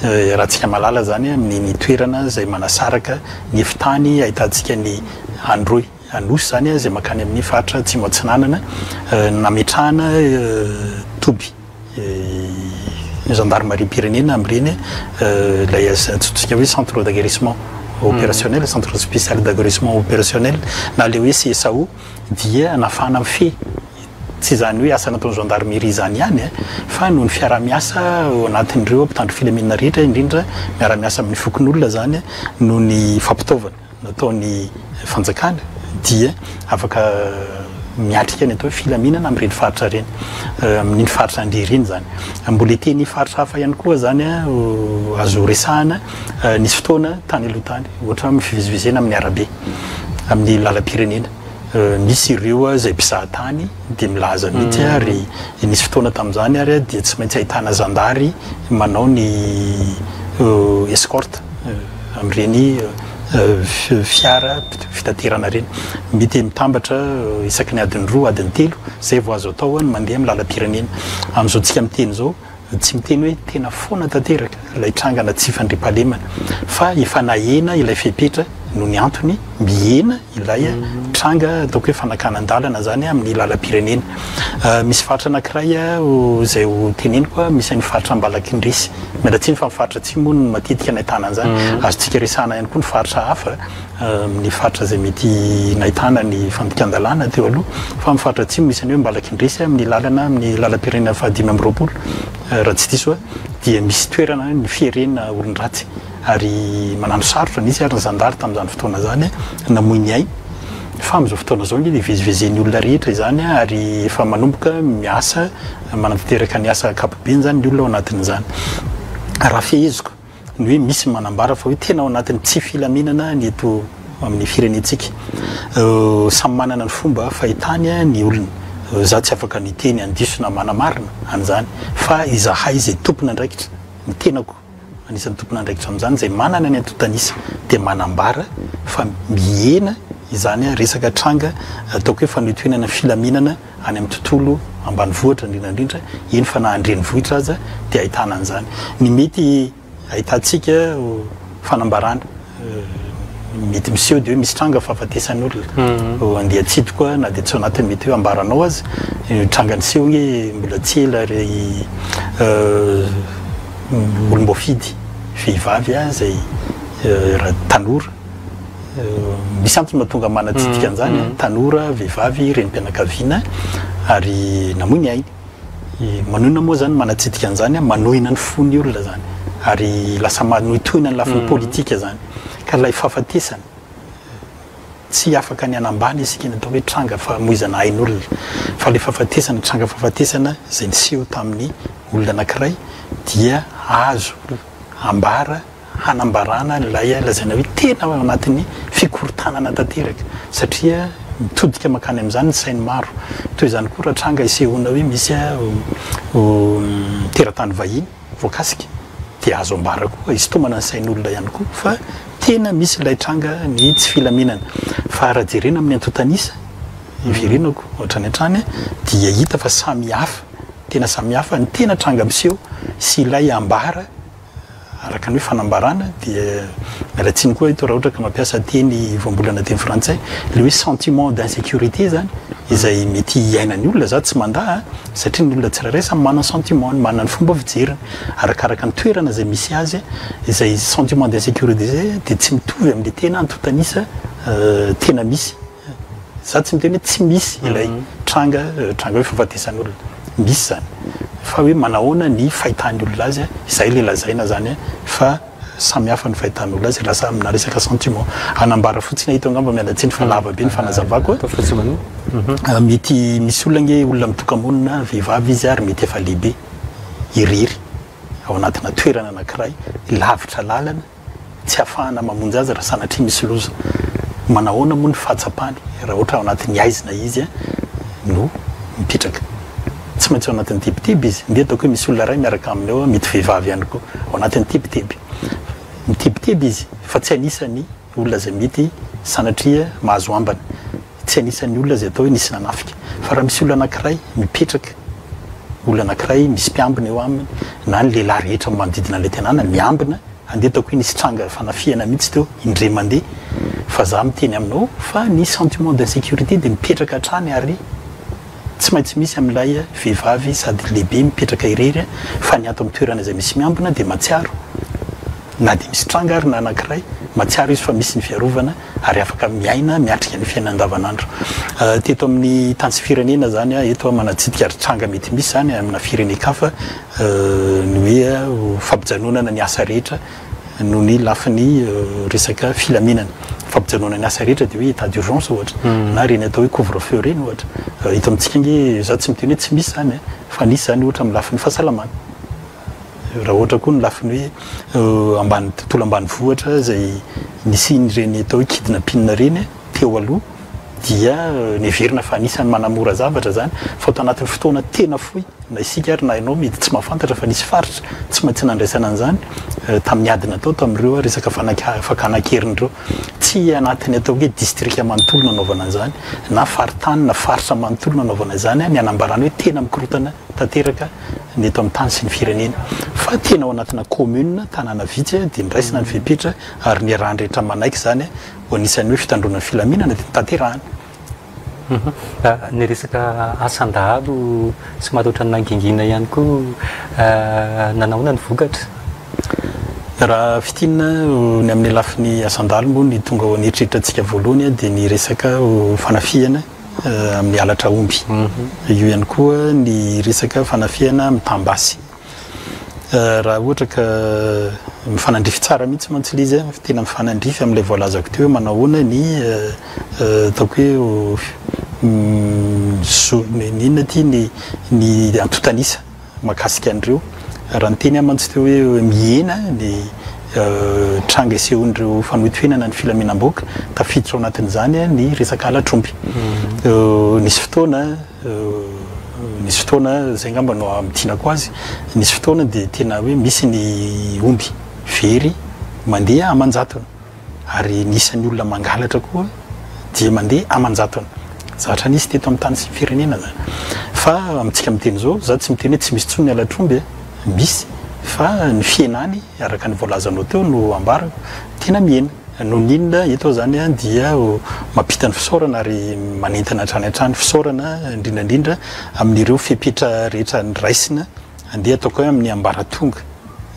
Iarahantsika mahalala izany amin'iny toerana izay manasaraka ny efi-tany ahitantsika ny Androy, Anosy izany izay mankany amin'ny faritra Atsimo Atsinanana, nametrahana toby gendarmerie-pirenena amin'ireny ilay antsointsika hoe centre d'aguerrissement opérationnel, centre spécial d'aguerrissement opérationnel na ilay hoe CSAO dia nafahana mifehy. Tsy izany hoe asa nataon'ny gendarmerie izany ihany fa noho ny fiaraha-miasa ao anatin'ireo mpitandro filaminana rehetra indrindra miara-miasa amin'ny fokonolona izany noho ny fampitaovana nataon'ny fanjakana dia afaka miatrika ny atao hoe filaminana amin'ireny faritra ireny, amin'iny faritra Andriry iny izany. Mbola hiteny faritra hafa ihany koa izany azo resahana, nisy fotoana tany aloha tany ohatra amin'ny fivezivezena amin'ny arabe, amin'ny lalam-pirenena, misy ireo izay mpizaha tany dia milaza mihitsy ary nisy fotoana tamin'izany ary dia tsy maintsy ahitana zandary manao ny escorte amin'ireny fiara fitaterana ireny. Mety mitambatra isaky ny adiny roa, adiny telo, izay vao azo atao ny mandeha amin'ny lalam-pirenena. Amin'izao tsika miteny izao, tsy miteny hoe tena foana tanteraka ilay trangana tsy fandriampahalemana fa efa nahena ilay fepetra noho ny antony mihena ilay tranga ataoko hoe fanakanan-dalana izany amin'ny lalam-pirenena. Misy faritra anankiray izay ho teneniko, misy an'io faritra Ambalakindresy. Miala tsiny fa ny faritra atsimo moa no matetika nahitana an'izany. Azontsika resahana ihany koa ny faritra hafa, amin'ny faritra izay mety nahitana ny fandikan-dalàna teo aloha. Fa amin'ny faritra atsimo misy ny hoe Ambalakindresy amin'ny lalana amin'ny lalam-pirenena faha-25 raha tsy diso aho dia misy toerana ny fierena olon-dratsy ary manano sarotra nisy ary ny zandary tamin'izany fotoana izany namoy ny ainy. Fa amin'izao fotoana izao ange dia ivezivezen'ny olona rehetra izany ary efa manomboka miasa manatanteraka ny asa ankapobeny izany ny olona ao anatin'izany. Raha feheziko ny hoe misy manambara fa hoe tena ao anatin'ny tsy filaminana ny eto amin'ny firenentsika. Samy manana ny fomba fahitany ny olona. Izaho tsy afaka ny hiteny handiso na manamarina an'izany fa izahay izay tompon'andraikitra, ny tenako anisan'ny tompon'andraikitra amin'izany izay manana ny antontan'isa dia manambara fa mihena izany resaka tranga ataoko hoe fanohitohinana filaminana any amin'ny tontolo ambanivohitra indrindra indrindra, eny fa na an-drenivohitra aza dia ahitana an'izany. Ny mety ahitantsika fanambarana mety miseho dia hoe misy tranga fahafatesan'olona andeha hatsidiko na dia tsy ao anatin'ny mety hoe ambaranao aza tranga niseho hoe mbola tsy ela ry olom-boafidy vehivavy izay raha tanora misy antony mahatonga manatsidika an'izany tanora vehivavy renim-pianakaviana ary namoy ny ainy. Manohina moa zany manatsidika an'izany, manohina ny fon'ny olona zany ary lasa manohitohina ny lafiny politika zany ka ilay fahafatesana tsy afaka ny hanambany isika ny atao hoe tranga famoizana ain'olona fa ilay fahafatesana tranga fahafatesana izay niseho tamin'ny olona anankiray dia azo ambara hanambarana ilay lazaina hoe tena ao anatin'ny fikorontanana tanteraka satria mitodika mankany amin'izany ny sain'ny maro. Toy izany koa raha tranga isehoana hoe misy teratany vahiny voakasika dia azo ambara koa, hisintomana ny sain'olona ihany koa fa tena misy ilay tranga ny tsy filaminana. Fa raha jerena amin'ny antontan'isa, iverenako hatrany hatrany, dia hita fa samy hafa, tena samy hafa ny tena tranga miseho sy ilay ambara. Araka ny hoe fanambarana dia miala tsiny koa eto raha ohatra ka mampiasa teny voambolana teny frantsay, ilay hoe sentiment d'insécurité zany izay mety hiainan'ny olona, za tsy mandà a, satria ny olona tsirairay samy manana ny sentiment-ny, manana ny fomba fijeriny, arakaraka ny toerana izay misy azy, izay sentiment d'insécurité izay dia tsy mitovy amin'ilay tena antontan'isa tena misy. Za tsy miteny hoe tsy misy ilay tranga tranga hoe fahafatesan'olona. Misy zany. Fa hoe manahoana ny fahitan'ny olona azy, izay ilay lazaina zany fa samy hafa ny fahitan'olona azy, lasa amina resaka sentiment. Hanambara fotsiny aho eto angamba, miala tsiny fa lava be ny fanazavako a. Mety misy olona ange olona mitoka-monina, vehivavy izy ary mety efa lehibe, irery ao anatina toerana anankiray, lavitra lalana, tsy ahafahana mamonjy azy raha sanatria misy loza. Manahoana moa ny fahatsapany raha ohatra ao anatin'ny haizina izy no mipetraka? Tsy maintsy ao anatin'ny tebiteby izy. Ndeha ataoko hoe misy olona iray miaraka aminy ao, mety vehivavy ihany koa, ao anatin'ny tebiteby. Mitebiteby izy fa tsy anisan'ny olona izay mety sanatria mahazo ambana. Tsy anisan'ny olona izay atao hoe nisy nanafika. Fa raha misy olona anankiray mipetraka, olona anankiray misy mpiambina eo aminy, na ny lehilahy rehetra manodidina an'ilay tanàna miambina, andeha ataoko hoe nisy tranga fanafihana mihitsy teo, indray mandeha, fa za miteny aminao fa ny sentiment d'insécurité dia mipetraka hatrany ary tsy maintsy misy amin'ilay vehivavy sady lehibe mipetraka irery fa ny ato amin'ny toerana izay misy miambina dia mahatsiaro na dia misy tranga ary na anankiray, mahatsiaro izy fa misy ny fiarovana ary afaka miaina miatrika ny fiainana andavanandro. Teto amin'ny tany sy firenena izany, eto aho manatsidika ary tranga mety misy izany amina firenen-kafa ny hoe fampijanonana ny asa rehetra noho ny lafiny resaka filaminana. Fampijanonana ny asa rehetra dia hoe état d'urgence ohatra, na ireny atao hoe couvre-feu ireny ohatra. Eto amintsika ange, izaho tsy miteny hoe tsy misy izany fa nisy izany ohatra amin'ny lafiny fahasalamana. Raha ohatra koa ny lafiny hoe ambany tontolo ambanivohitra izay nisian'ireny atao hoe kidnapping ireny teo aloha dia neverina fa anisan'ny manamora zavatra izany fa tao anatin'ny fotoana tena fohy na isika ary na ianao mety tsy mahafantatra fa nisy faritra tsy maintsy nandraisana an'izany tamin'ny ady natao tamin'ireo resaka fakana an-keriny ireo. Tsy anatin'ny atao hoe distrika manontolo nanaovana an'izany na faritany na faritra manontolo nanaovana izany ny hanambarana hoe tena mikorontana tanteraka ny eto amin'ny tany sy ny firenena fa tena ao anatina commune, tanàna vitsy dia noraisina ny fepetra ary niarahan'ny rehetra manaiky izany ho anisan'ny hoe fitandroana ny filaminana dia notanterahana. Ny resaka asan-dahalo somary ohatran'ny nangingina ihany koa, nanahoana ny vokatra? Raha fintinina ny amin'ny lafiny asan-dahalo moa ny tonga ao an'eritreritrantsika voalohany dia ny resaka fanafihana amin'ny halatra omby. Io ihany koa ny resaka fanafihana mitam-basy. Raha ohatra ka mifanandrify tsara mihitsy mantsy ilay izy, tena mifanandrify amin'ilay voalazako teo hoe manao ahoana ny ataoko hoe zo, ny inona ity, ny ny antontan'isa mahakasika an'ireo. Raha niteny aho mantsy teo hoe mihena ny tranga isehoan'ireo fanohitohinana ny filaminam-bahoaka, tafiditra ao anatin'izany ny resaka halatr'omby. Nisy fotoana, nisy fotoana, izay angamba no hamintinako azy, nisy fotoana dia tena hoe misy ny omby very mandeha aman-jatony ary ny isan'ny olona mangalatra koa. dia mandeha aman-jatony. Zavatra nisy teto amin'ny tany sy ny firenena izany. Fa amintsika miteny izao, za tsy miteny hoe tsy misy intsony ny halatr'omby e, misy fa ny fihenany araka ny voalazanao teo no ambarako, tena mihena. Noho ny inona? Eto aho izany dia mampita ny fisaorana ary manentana hatrany hatrany fisaorana indrindra indrindra amin'ireo fepetra rehetra noraisina, andeha ataoko hoe amin'ny ambaratonga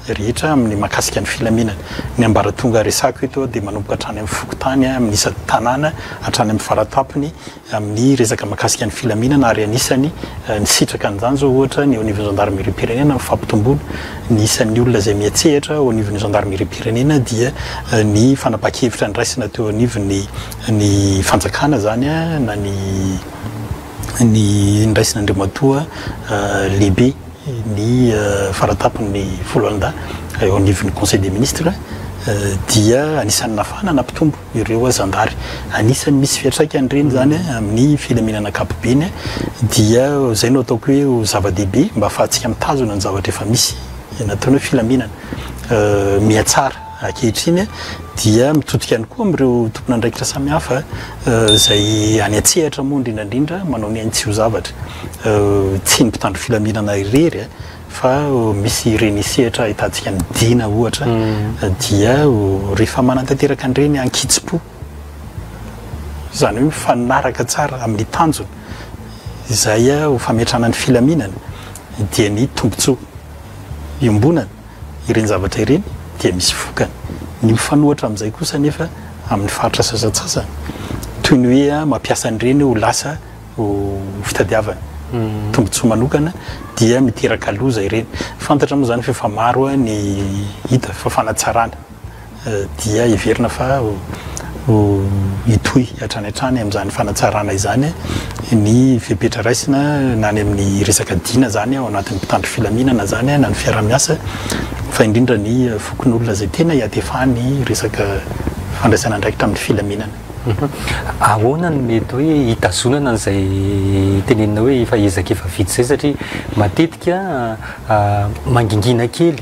rehetra amin'ny mahakasika ny filaminana. Ny ambaratonga resako eto dia manomboka hatrany amin'ny fokontany, amin'ny isan-tanàna, hatrany amin'ny faratampony amin'ny resaka mahakasika ny filaminana ary anisany nisitraka an'izany izao ohatra ny eo anivon'ny zandarimeriam-pirenena amin'ny fampitomboana ny isan'ny olona izay miantsehatra eo anivon'ny zandarimeriam-pirenena dia ny fanapahan-kevitra niraisina teo anivon'ny ny fanjakana izany na ny ny niraisin'Andriamatoa lehibe ny faratampony foloalindahy eo anivon'ny conseil des ministres dia anisan'ny nafana nampitombo ireo zandary. Anisan'ny misy fiantraikany ireny izany amin'ny filaminana ankapobeny dia izay no ataoko hoe ho zava-dehibe mba ahafahantsika mitazona ny zavatra efa misy nataony hoe filaminana mihatsara ankehitriny dia mitodika ihany koa amin'ireo tompon'andraikitra samihafa izay any an-tsehatra moa indrindra indrindra manao ny ainy tsy ho zavatra. Tsy ny mpitandro filaminana irery fa misy ireny sehatra ahitantsika ny dina ohatra dia rehefa manatanteraka an'ireny ankitsim-po, izany hoe mifanaraka tsara amin'ny tanjona izay ho fametrahana ny filaminana dia ny tombontsoa iombonana ireny zavatra ireny dia misy vokany. Ny mifanohitra amin'izay kosa anefa amin'ny faritra sasantsasany toy ny hoe mampiasa an'ireny ho lasa ho fitadiavana tombontsoa manokana dia miteraka loza ireny. Fantatra moa izany fa efa maro ny hita fa fanatsarana dia heverina fa ho hitohy hatrany hatrany amin'izany fanatsarana izany ny fepetra raisina na any amin'ny resaka dina izany ao anatin'ny mpitandro filaminana izany na ny fiaraha-miasa fa indrindra ny fokonolona izay tena iatefany resaka fandraisana andraikitra amin'ny filaminana. Ahoana no mety hoe hitazonana an'izay tenenina hoe efa ezaka efa vita izay satria matetika mangingina kely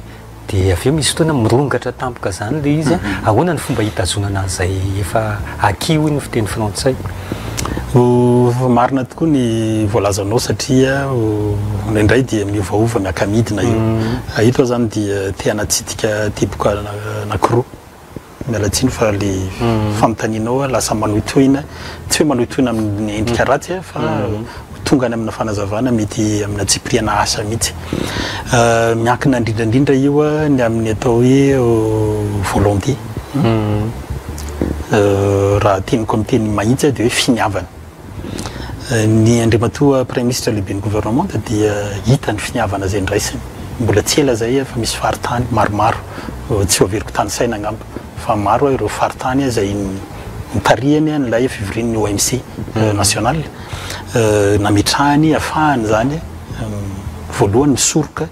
dia avy eo misy fotoana mirongatra tampoka izany ilay izy. Ahoana ny fomba hitazonana an'izay efa acquis hoy ny fiteny frantsay? Marina tokoa ny voalazanao satria indraindray dia miovaova miaka-midina io. Eto aho izany dia te hanatsidika teboka anankiroa. Miala tsiny fa le fanontanianao lasa manohitohina, tsy hoe manohitohina amin'ny endrika ratsy fa tonga any amina fanazavana mety amina tsipiriana asa mihitsy. Miankina indrindra indrindra io ny amin'ny atao hoe volonté. Raha teniko amin'ny teny mahitsy dia hoe finiavana. Ny Andriamatoa Praiminisitra lehiben'ny governemanta dia hita ny finiavana izay niraisiny. Mbola tsy ela izay fa misy faritany maromaro, tsy ho averiko tanisaina angamba, fa maro ireo faritany izay nitarihany an'ilay fivorian'ny OMC national, nametrahany afahany izany voalohany misoroka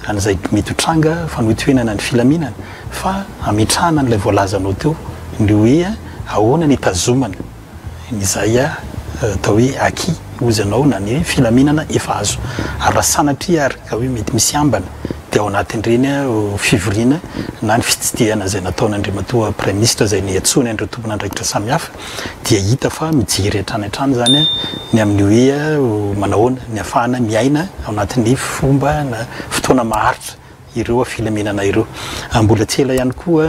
an'izay mety ho tranga fanohitohinana ny filaminana fa ametrahana an'ilay voalazanao teo ny hoe ahoana ny hitazomana izay atao hoe acquis hozy ianao na ny hoe filaminana efa azo. Ary raha sanatria ary ka hoe mety misy ambana dia ao anatin'ireny fivoriana na ny fitsidihana izay nataon'Andriamatoa Praiminisitra izay niantsoany an'ireo tompon'andraikitra samihafa dia hita fa mijery hatrany hatrany izany ny amin'ny hoe manahoana ny ahafahana miaina ao anatin'ny fomba na fotoana maharitra ireo filaminana ireo. Mbola tsy ela ihany koa,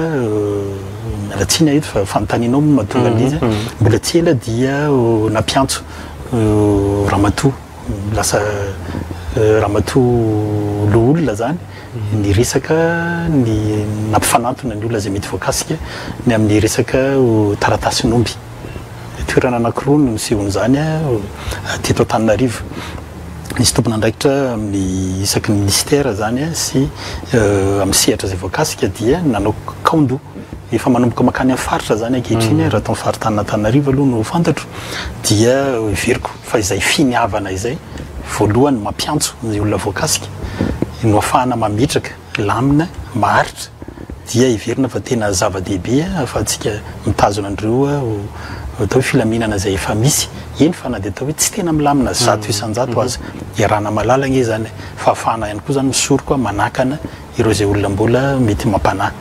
miala tsiny aho eto fa fanontanianao moa no mahatonga an'ilay izy, mbola tsy ela dia nampiantso ramatoa lasa ramatoa loholona izany niresaka ny nampifanantona ny olona izay mety voakasika ny amin'ny resaka taratasin'omby. Toerana anankiroa no nisehoan'izany teto Antananarivo. Nisy tompon'andraikitra amin'ny isaky ny minisitera izany sy amin'ny sehatra izay voakasika dia nanao kaondoha. Efa manomboka mankany amin'ny faritra izany ankehitriny, raha ato amin'ny faritanin'Antananarivo aloha no fantatro dia heveriko fa izay finiavana izay voalohany mampiantso ny olona voakasika no ahafahana mametraka lamina maharitra dia heverina fa tena zava-dehibe ahafahantsika mitazona an'ireo atao hoe filaminana izay efa misy, eny fa na dia atao hoe tsy tena milamina 100% aza. Iarahana mahalala ange izany fa ahafahana ihany koa izany misoroka manakana ireo izay olona mbola mety mampanahy.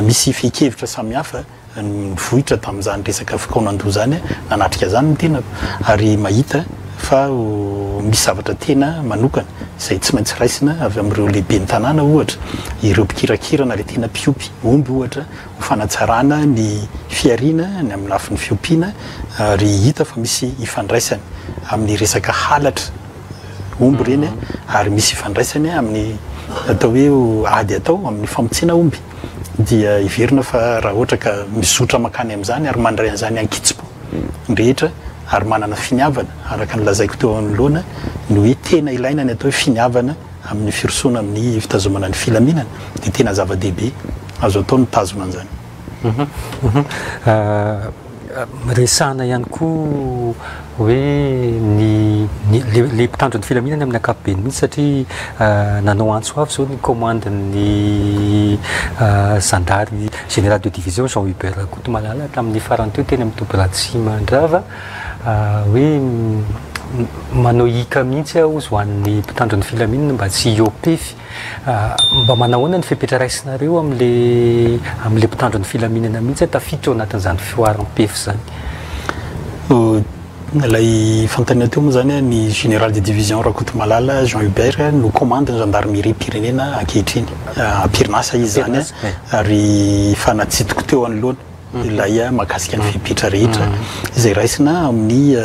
Misy fehin-kevitra samihafa. Nivoitra tamin'izany resaka fikaonandoha izany, nanatrika izany ny tenako ary mahita fa misy zavatra tena manokana izay tsy maintsy raisina avy amin'ireo lehiben'ny tanàna ohatra, ireo mpikirakira na ilay tena mpiompy omby ohatra ho fanatsarana ny fihariana ny amin'ny lafiny fiompiana ary hita fa misy ifandraisany amin'ny resaka halatra omby ireny ary misy ifandraisany amin'ny atao hoe ady atao amin'ny famotsiana omby. dia heverina fa raha ohatra ka mizotra mankany amin'izany ary mandray an'izany an-kitsim-po ny rehetra ary manana finiavana araka ny lazaiko teo anoloana ny hoe tena ilaina ny atao hoe finiavana amin'ny firosoana amin'ny fitazomana ny filaminana dia tena zava-dehibe azo atao ny mitazona an'izany. Resahana ihany koa hoe ny ny le le mpitandro ny filaminana amin'ny ankapobeny mihitsy satria nanao antso avo izao ny kaomandin'ny zandary général de division Jean Hubert Rakotomalala tamin'ny farany teo teny amin'ny toby Ratsimandrava hoe manao hiaka mihitsy aho hozy ho an'ny mpitandro ny filaminana mba tsy hihoa-pefy. Mba manahoana ny fepetra raisinareo amin'le amin'le mpitandro ny filaminana mihitsy tafiditra ao anatin'izany fihoaram-pefy izany? Ilay fanontaniana teo moa izany, ny Général de Division Rakotomalala Jean Hubert no commande ny Gendarmerie-pirenena ankehitriny. Am-perinasa izy izany ary efa natsidiko teo anoloana ilay mahakasika ny fepetra rehetra izay raisina amin'ny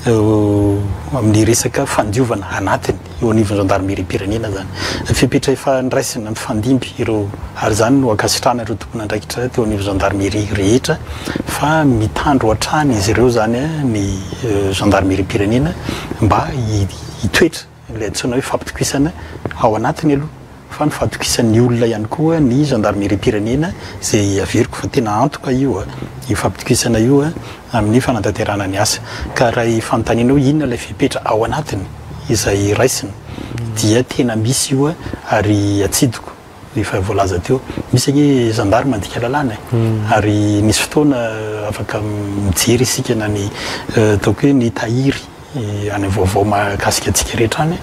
amin'ny resaka fandiovana anatiny eo anivon'ny zandarimeriam-pirenena izany. Fepetra efa niraisina mifandimby ireo ary izany no ankasitrahana ireo tompon'andraikitra teo anivon'ny zandarmeria rehetra fa mitandro hatrany izy ireo izany ny zandarimeriam-pirenena mba hitoetra Ilay antsoina hoe fampitokisana ao anatiny aloha fa ny fahatokisan'ny olona ihany koa ny zandarimeriam-pirenena izay averiko fa tena antoka io io fampitokisana io amin'ny fanatanterahana ny asa. Ka raha fanontaniana hoe inona ilay fepetra ao anatiny izay raisina dia tena misy io ary atsidiko efa voalaza teo. Misy ange zandary mandika lalàna e. Ary nisy fotoana afaka mijery isika na ny ataoko hoe ny tahiry any vaovao mahakasika antsika rehetra any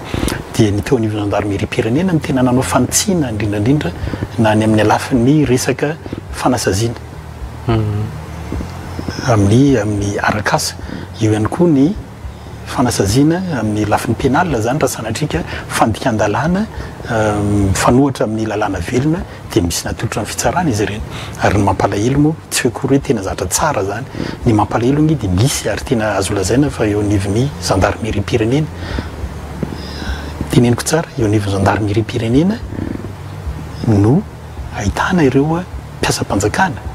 dia ny teo anivon'ny zandarimeriam-pirenena no tena nanao fanitsiana indrindra indrindra na ny amin'ny alafin'ny resaka fanasaziana amin'ny amin'ny arak'asa. Eo ihany koa ny fanasaziana amin'ny lafiny pénal izany raha sanatria ka fandikan-dalàna mifanohitra amin'ny lalàna velona dia misy natolotra ny fitsarana izy ireny. Ary ny mampalahelo moa tsy hoe akory hoe tena zavatra tsara izany. Ny mampalahelo ange dia misy ary tena azo lazaina fa eo anivon'ny zandarimeriam-pirenena, teneniko tsara, eo anivon'ny zandarimeriam-pirenena no ahitana ireo mpiasam-panjakana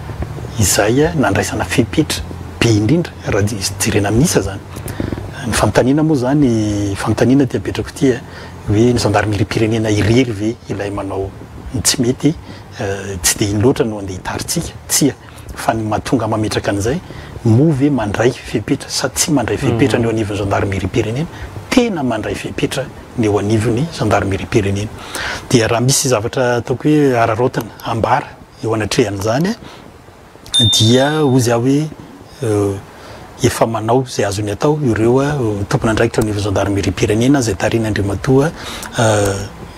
izay nandraisana fepetra be indrindra raha jerena amin'ny isa izany. Ny fanontaniana moa izany, fanontaniana ity apetrako ity, hoe ny zandarimeriam-pirenena irery ve ilay manao ny tsy mety, tsy dia iny loatra no andeha hitarintsika, tsia, fa ny mahatonga mametraka an'izay, moa ve mandray fepetra sa tsy mandray fepetra ny eo anivon'ny zandarimeriam-pirenena, tena mandray fepetra ny eo anivon'ny zandarimeriam-pirenena. Dia raha misy zavatra ataoko hoe araraotina, ambara eo anatrehan'izany, dia hozy aho hoe efa manao izay azony atao ireo tompon'andraikitra eo anivon'ny zandarimeriam-pirenena izay tarihin'Andriamatoa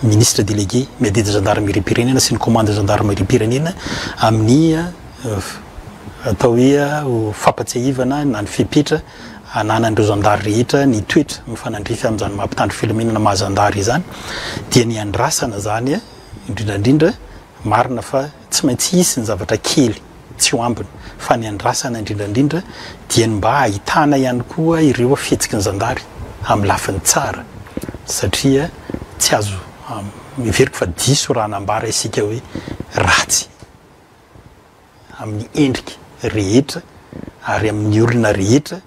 Ministre délégué miadidy zandarimeriam-pirenena sy ny commande zandarimeriam-pirenena amin'ny atao hoe fampatsiahivana na ny fepetra ananan'ireo zandary rehetra ny toetra mifanandrify amin'izany maha mpitandro filaminana maha zandary izany dia ny andrasana izany indrindra indrindra marina fa Tsy maintsy hisy ny zavatra kely tsy ho ambiny fa ny andrasana indrindra indrindra dia ny mba hahitana ihany koa ireo fihetsiky ny zandary amin'ny lafiny tsara satria tsy azo heveriko fa diso raha hanambara isika hoe ratsy amin'ny endrika rehetra ary amin'ny olona rehetra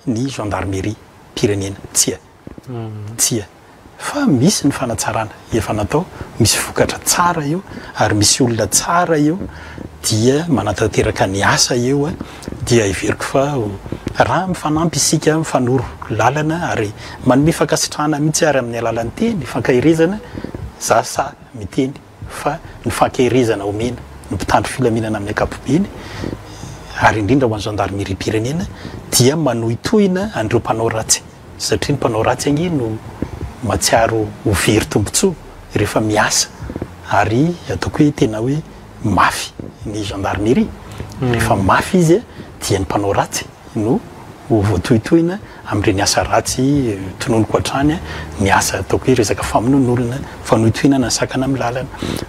ny gendarmerie pirenena. Tsia. Tsia. Fa misy ny fanatsarana efa natao, misy vokatra tsara eo ary misy olona tsara eo dia manatanteraka ny asa eo dia heveriko fa raha mifanampy isika, mifanoro lalana ary manome fankasitrahana mihitsy ary amin'ny alalan'ny teny fankaherezana, za sahy miteny. fa ny fankaherezana omena ny mpitandro filaminana amin'ny ankapobeny ary indrindra ho an'ny zandarimeriam-pirenena dia manohitohina an'ireo mpanao ratsy satria ny mpanao ratsy ange no mahatsiaro ho very tombontsoa rehefa miasa ary ataoko hoe tena hoe mafy ny gendarmerie. Rehefa mafy izy dia ny mpanao ratsy no ho voatohitohina amin'ireny asa ratsy tononiko hatrany, ny asa ataoko hoe resaka famonoan'olona, fanohitohinana ny sakana amin'ny lalana,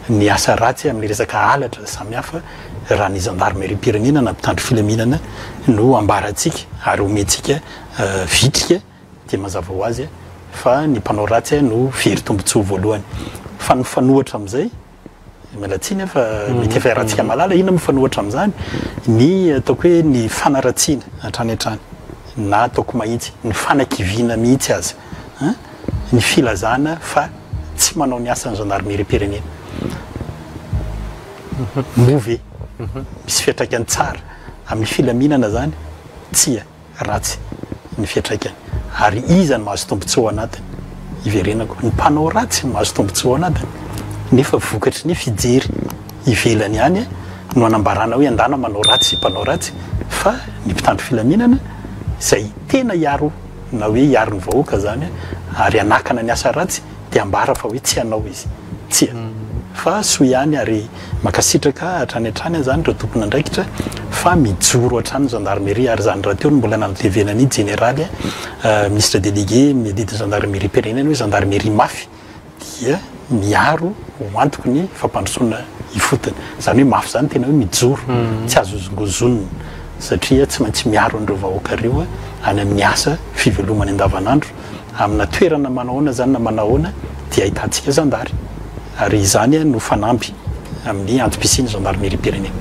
ny asa ratsy amin'ny resaka halatra samihafa, raha ny zandarimeriam-pirenena na mpitandro filaminana no ambarantsika ary omentsika vitrika dia mazava ho azy fa ny mpanao ratsy no very tombontsoa voalohany. Fa ny mifanohitra amin'izay, miala tsiny aho fa mety efa iarahantsika mahalala, inona mifanohitra amin'izany? Ny ataoko hoe ny fanaratsiana hatrany hatrany na ataoko mahitsy, ny fanakiviana mihitsy aza, ny filazana fa tsy manao ny asany zandarimeriam-pirenena. Moa ve misy fiantraikany tsara amin'ny filaminana izany? Tsia. Ratsy ny fiantraikany. Ary iza no mahazo tombontsoa ao anatiny? Iverenako, ny mpanao ratsy no mahazo tombontsoa ao anatiny. Nefa vokatry ny fijery ivelany ihany no anambarana hoe andana manao ratsy mpanao ratsy, fa ny mpitandro filaminana izay tena hiaro na hoe hiaro ny vahoaka izany ary hanakana ny asa ratsy dia ambara fa hoe tsy hanao izy. Tsia. Fa soa ihany ary mankasitraka hatrany hatrany aho izany ireo tompon'andraikitra fa mijoro hatrany ny gendarmerie ary izany rahateo no mbola nanatevenan'ny jeneraly ministre délégué miadidy ny gendarmerie-pirenena hoe gendarmerie mafy dia miaro ho antoky ny fampandrosoana ifotony. Izany hoe mafy izany tena hoe mijoro, tsy azo hozongozonina satria tsy maintsy miaro an'ireo vahoaka ireo any amin'ny asa fivelomany andavanandro. Amina toerana manahoana izany na manahoana dia ahitantsika zandary ary izany no fanamby amin'ny antom-pisian'ny zandarimeriam-pirenena.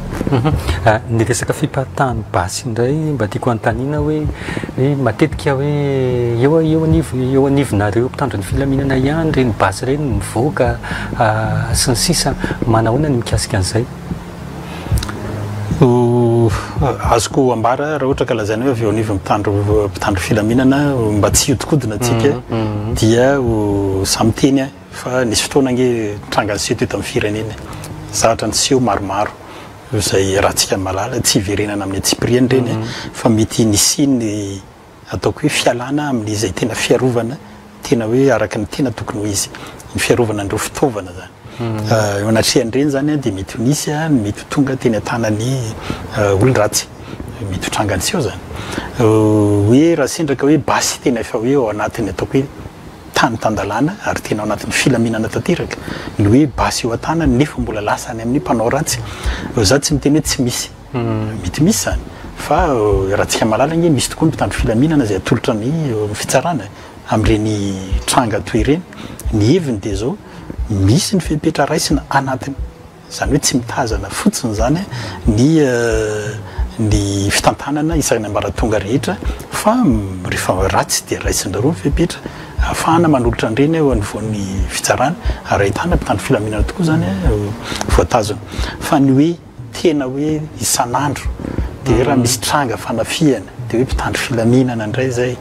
Ny resaka fiparitahan'ny basy indray mba tiako hanontaniana hoe hoe matetika hoe eo eo anivo eo anivonareo mpitandro ny filaminana ihany ireny basy ireny mivoaka sy ny sisa manahoana ny mikasika an'izay? Azoko ambara raha ohatra ka lazaina hoe avy eo anivon'ny mpitandro mpitandro filaminana mba tsy hiodikodina antsika dia samy miteny fa nisy fotoana ange tranga niseho teto amin'ny firenena zavatra niseho maromaro izay raha tsika mahalala tsy hiverenana amin'ny antsipiriany ireny fa mety nisian'ny Ataoko hoe fialana amin'izay tena fiarovana tena hoe araka ny tena tokony ho izy. Ny fiarovana an'ireo fitaovana izany. Eo anatrehan'ireny izany dia mety ho nisy ny mety ho tonga teny an-tanan'ny olon-dratsy. Mety ho tranga niseho izany. Hoe raha sendra ka hoe basy tena efa hoe ao anatin'ny ataoko hoe tany tan-dalàna ary tena ao anatin'ny filaminana tanteraka ny hoe basy eo an-tanany nefa mbola lasa any amin'ny mpanao ratsy. Izaho tsy miteny hoe tsy misy. Mety misy izany, fa raha tsika mahalala ange misy tokoa ny mpitandro filaminana izay atolotra ny fitsarana amin'ireny tranga toy ireny. Ny heviny dia izao, misy ny fepetra raisina anatiny, izany hoe tsy mitazana fotsiny izany ny ny fitantanana isaky ny ambaratonga rehetra fa rehefa ratsy dia raisin-dry zareo ny fepetra ahafahana manolotra an'ireny eo anoloan'ny fitsarana ary ahitana mpitandro filaminana tokoa izany voatazona. Fa ny hoe tena hoe isan'andro dia hoe raha misy tranga fanafihana dia hoe mpitandro filaminana indray izay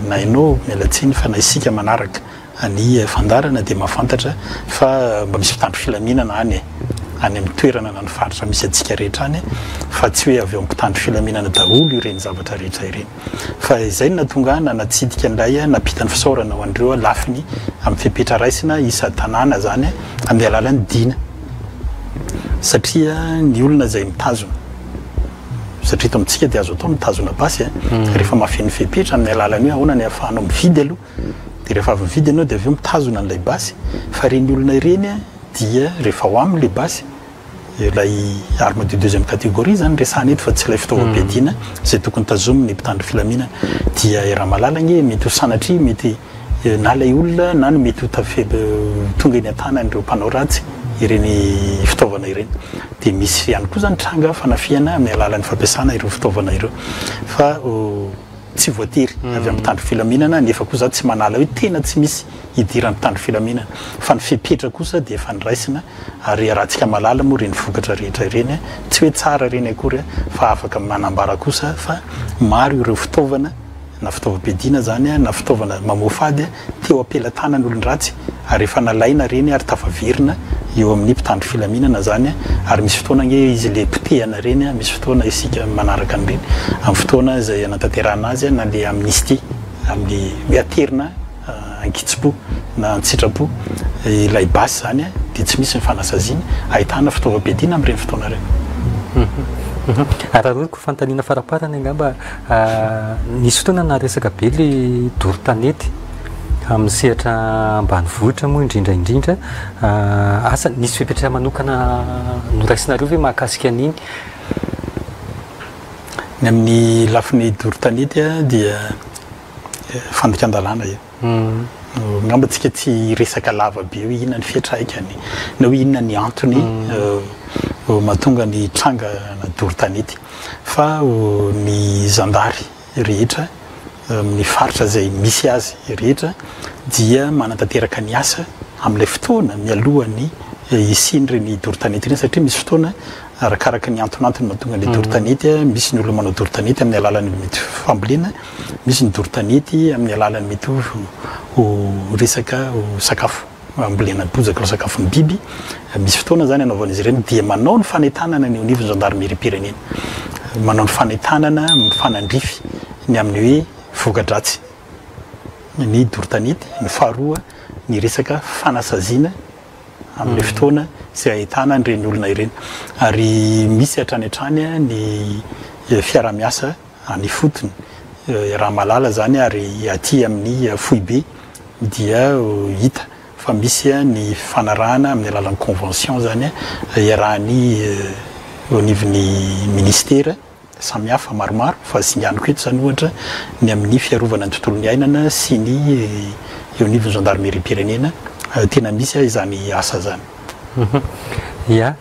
na ianao miala tsiny fa na isika manaraka ny fandaharana dia mahafantatra fa mba misy mpitandro filaminana any e, any amin'ny toerana na ny faritra misy antsika rehetra any fa tsy hoe avy eo amin'ny mpitandro filaminana daholo ireny zavatra rehetra ireny. Fa izay no nahatonga ahy nanatsidika indray nampita ny fisaorana ho an'ireo lafiny amin'ny fepetra raisina isan-tanàna izany amin'ny alalan'ny dina. Satria ny olona izay mitazona, satria eto amintsika dia azo atao ny mitazona basy a, rehefa mahafeno fepetra amin'ny alalan'ny hoe ahoana ny ahafahanao mividy aloha, dia rehefa avy mividy ianao dia avy eo mitazona an'ilay basy, fa ireny olona ireny dia rehefa ao aminy ilay basy, ilay arme de deuxième catégorie izany resahana eto fa tsy ilay fitaovam-piadiana izay tokony tazomin'ny mpitandro filaminana, dia i Ramalala ange mety ho sanatria mety na ilay olona na ny mety ho tonga eny an-tanan'ireo mpanao ratsy ireny fitaovana ireny. Dia misy ihany koa izany tranga fanafihana amin'ny alalan'ny fampiasana ireo fitaovana ireo. Fa tsy voatery avy amin'ny mpitandro filaminana, nefa koa izaho tsy manala hoe tena tsy misy idiran'ny mpitandro filaminana. Fa ny fepetra kosa dia efa noraisina ary iarahantsika mahalala moa ireny vokatra rehetra ireny. Tsy hoe tsara ireny akory fa afaka manambara kosa fa maro ireo fitaovana na fitaovam-piadiana izany na fitaovana mamoafady teo am-pelatanan'ny olon-dratsy ary efa nalaina ireny ary tafaverina eo amin'ny mpitandro filaminana izany ary misy fotoana ange izy le potehana ireny, misy fotoana isika manaraka an'ireny amin'ny fotoana izay anatanterahana azy na le amnistie amin'ny hoe aterina an-kitsim-po na an-tsitrapo ilay basy izany dia tsy misy ny fanasaziana ahitana fitaovam-piadiana amin'ireny fotoana ireny. Ary raha fanontaniana faraparany angamba, nisy fotoana naharesaka be le doro tanety amin'ny sehatra ambanivohitra moa indrindra indrindra. Asa nisy fepetra manokana noraisinareo ve mahakasika an'iny? Ny amin'ny lafiny doro tanety dia fandikan-dalàna io. Angamba tsika tsy hiresaka lava be hoe inona ny fiantraikany na hoe inona ny antony mahatonga ny tranga na doro tanety, fa ny zandary rehetra amin'ny faritra izay misy azy rehetra dia manatanteraka ny asa amin'ilay fotoana mialohan'ny hisian'ireny doro tanety ireny, satria misy fotoana arakaraka ny antonantony mahatonga ny doro tanety. Misy ny olona manao doro tanety amin'ny alalan'ny mety fambolena, misy ny doro tanety amin'ny alalan'ny mety ho resaka ho sakafo ambolena bozaka ho sakafon'ny biby. Misy fotoana zany anaovan'izy ireny, dia manao ny fanentanana ny eo anivon'ny zandarimeriam-pirenena, manao ny fanentanana mifanandrify ny amin'ny hoe voka-dratsy ny doro tanety, ny faharoa ny resaka fanasaziana amin'ilay fotoana izay ahitana an'ireny olona ireny. Ary misy hatrany hatrany ny fiaraha-miasa any ifotony, raha mahalala izany, ary aty amin'ny foibe dia hita fa misy ny fifanarahana amin'ny alalan'ny convention izany iarahan'ny eo anivon'ny ministera samihafa maromaro, fa singaniko eto izany ohatra ny amin'ny fiarovana ny tontolo niainana sy ny eo anivon'ny zandarimeriam-pirenena, tena misy izany asa izany. Ya,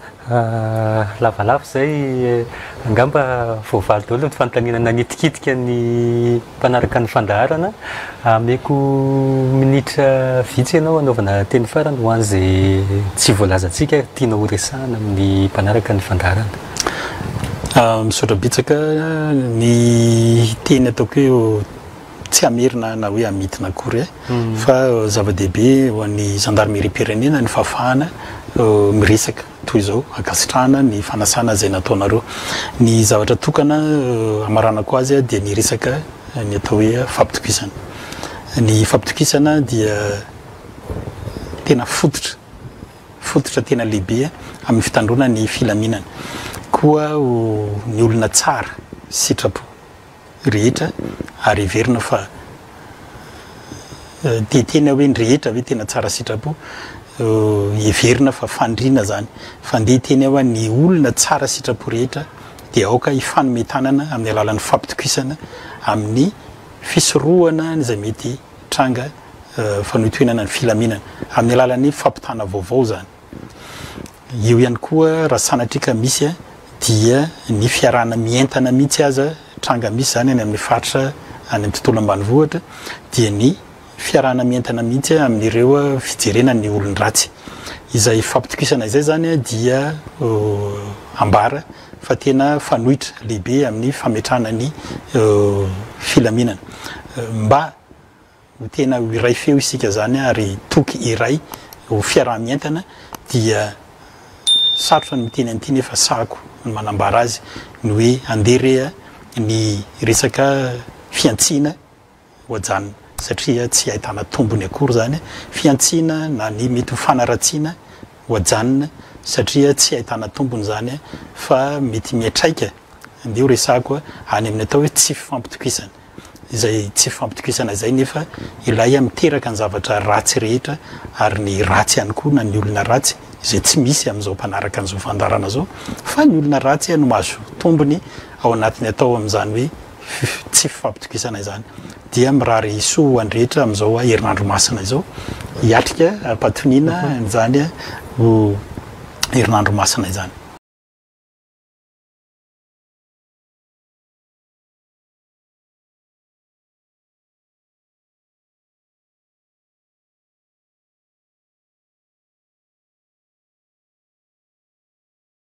lavalava izay, angamba voavaly daholo ny fanontaniana nanitikitika ny mpanaraka ny fandaharana. Ameko minitra vitsy ianao hanaovana teny farany ho an'izay tsy voalazantsika tianao horesahana amin'ny mpanaraka ny fandaharana. Misaotra betsaka. Ny teny ataoko hoe tsy hamerina na hoe hamidina akory fa zava-dehibe ho an'ny zandarimeriam-pirenena ny fahafahana miresaka toy izao, ankasitrahana ny fanasana izay nataonareo. Ny zavatra tokana hamaranako azy dia ny resaka ny atao hoe fampitokisana. Ny fampitokisana dia tena fototra, fototra tena lehibe amin'ny fitandroana ny filaminana. Koa ny olona tsara sitrapo rehetra, ary heverina fa te hiteny aho hoe ny rehetra ve tena tsara sitrapo, heverina fa faniriana izany, fa ndeha hiteny aho hoe ny olona tsara sitrapo rehetra dia aoka hifanome tanana amin'ny alalan'ny fampitokisana amin'ny fisorohana izay mety tranga fanohitohinana ny filaminana amin'ny alalan'ny fampitana vaovao izany. Eo ihany koa raha sanatria ka misy dia ny fiarahana mientana mihitsy aza, tranga misy izany any amin'ny faritra any amin'ny tontolo ambanivohitra, dia ny fiarahana mientana mihitsy amin'ireo fijerena ny olon-dratsy. Izay fampitokisana izay izany dia ambara fa tena fanoitra lehibe amin'ny fametrahana ny filaminana. Mba ho tena ho iray feo isika izany ary toky iray ho fiaraha-mientana dia sarotra ny miteny an'ity nefa sahako ny manambara azy ny hoe andeha re ny resaka fihantsiana ho ajanona satria tsy ahitana tombony akory izany fihantsiana na ny mety ho fanaratsiana ho ajanona satria tsy ahitana tombony izany fa mety miatraika, andeha ho resahako any amin'ny atao hoe tsy fifampitokisana. Izay tsy fifampitokisana izay nefa ilay miteraka ny zavatra ratsy rehetra ary ny ratsy ihany koa na ny olona ratsy izay tsy misy amin'izao mpanaraka an'izao fandaharana izao fa ny olona ratsy no mahazo tombony ao anatin'ny atao amin'izany hoe tsy fifampitokisana izany. Dia mirary soa ho an'ny rehetra amin'izao herinandro masina izao hiatrika am-patoniana an'izany herinandro masina izany.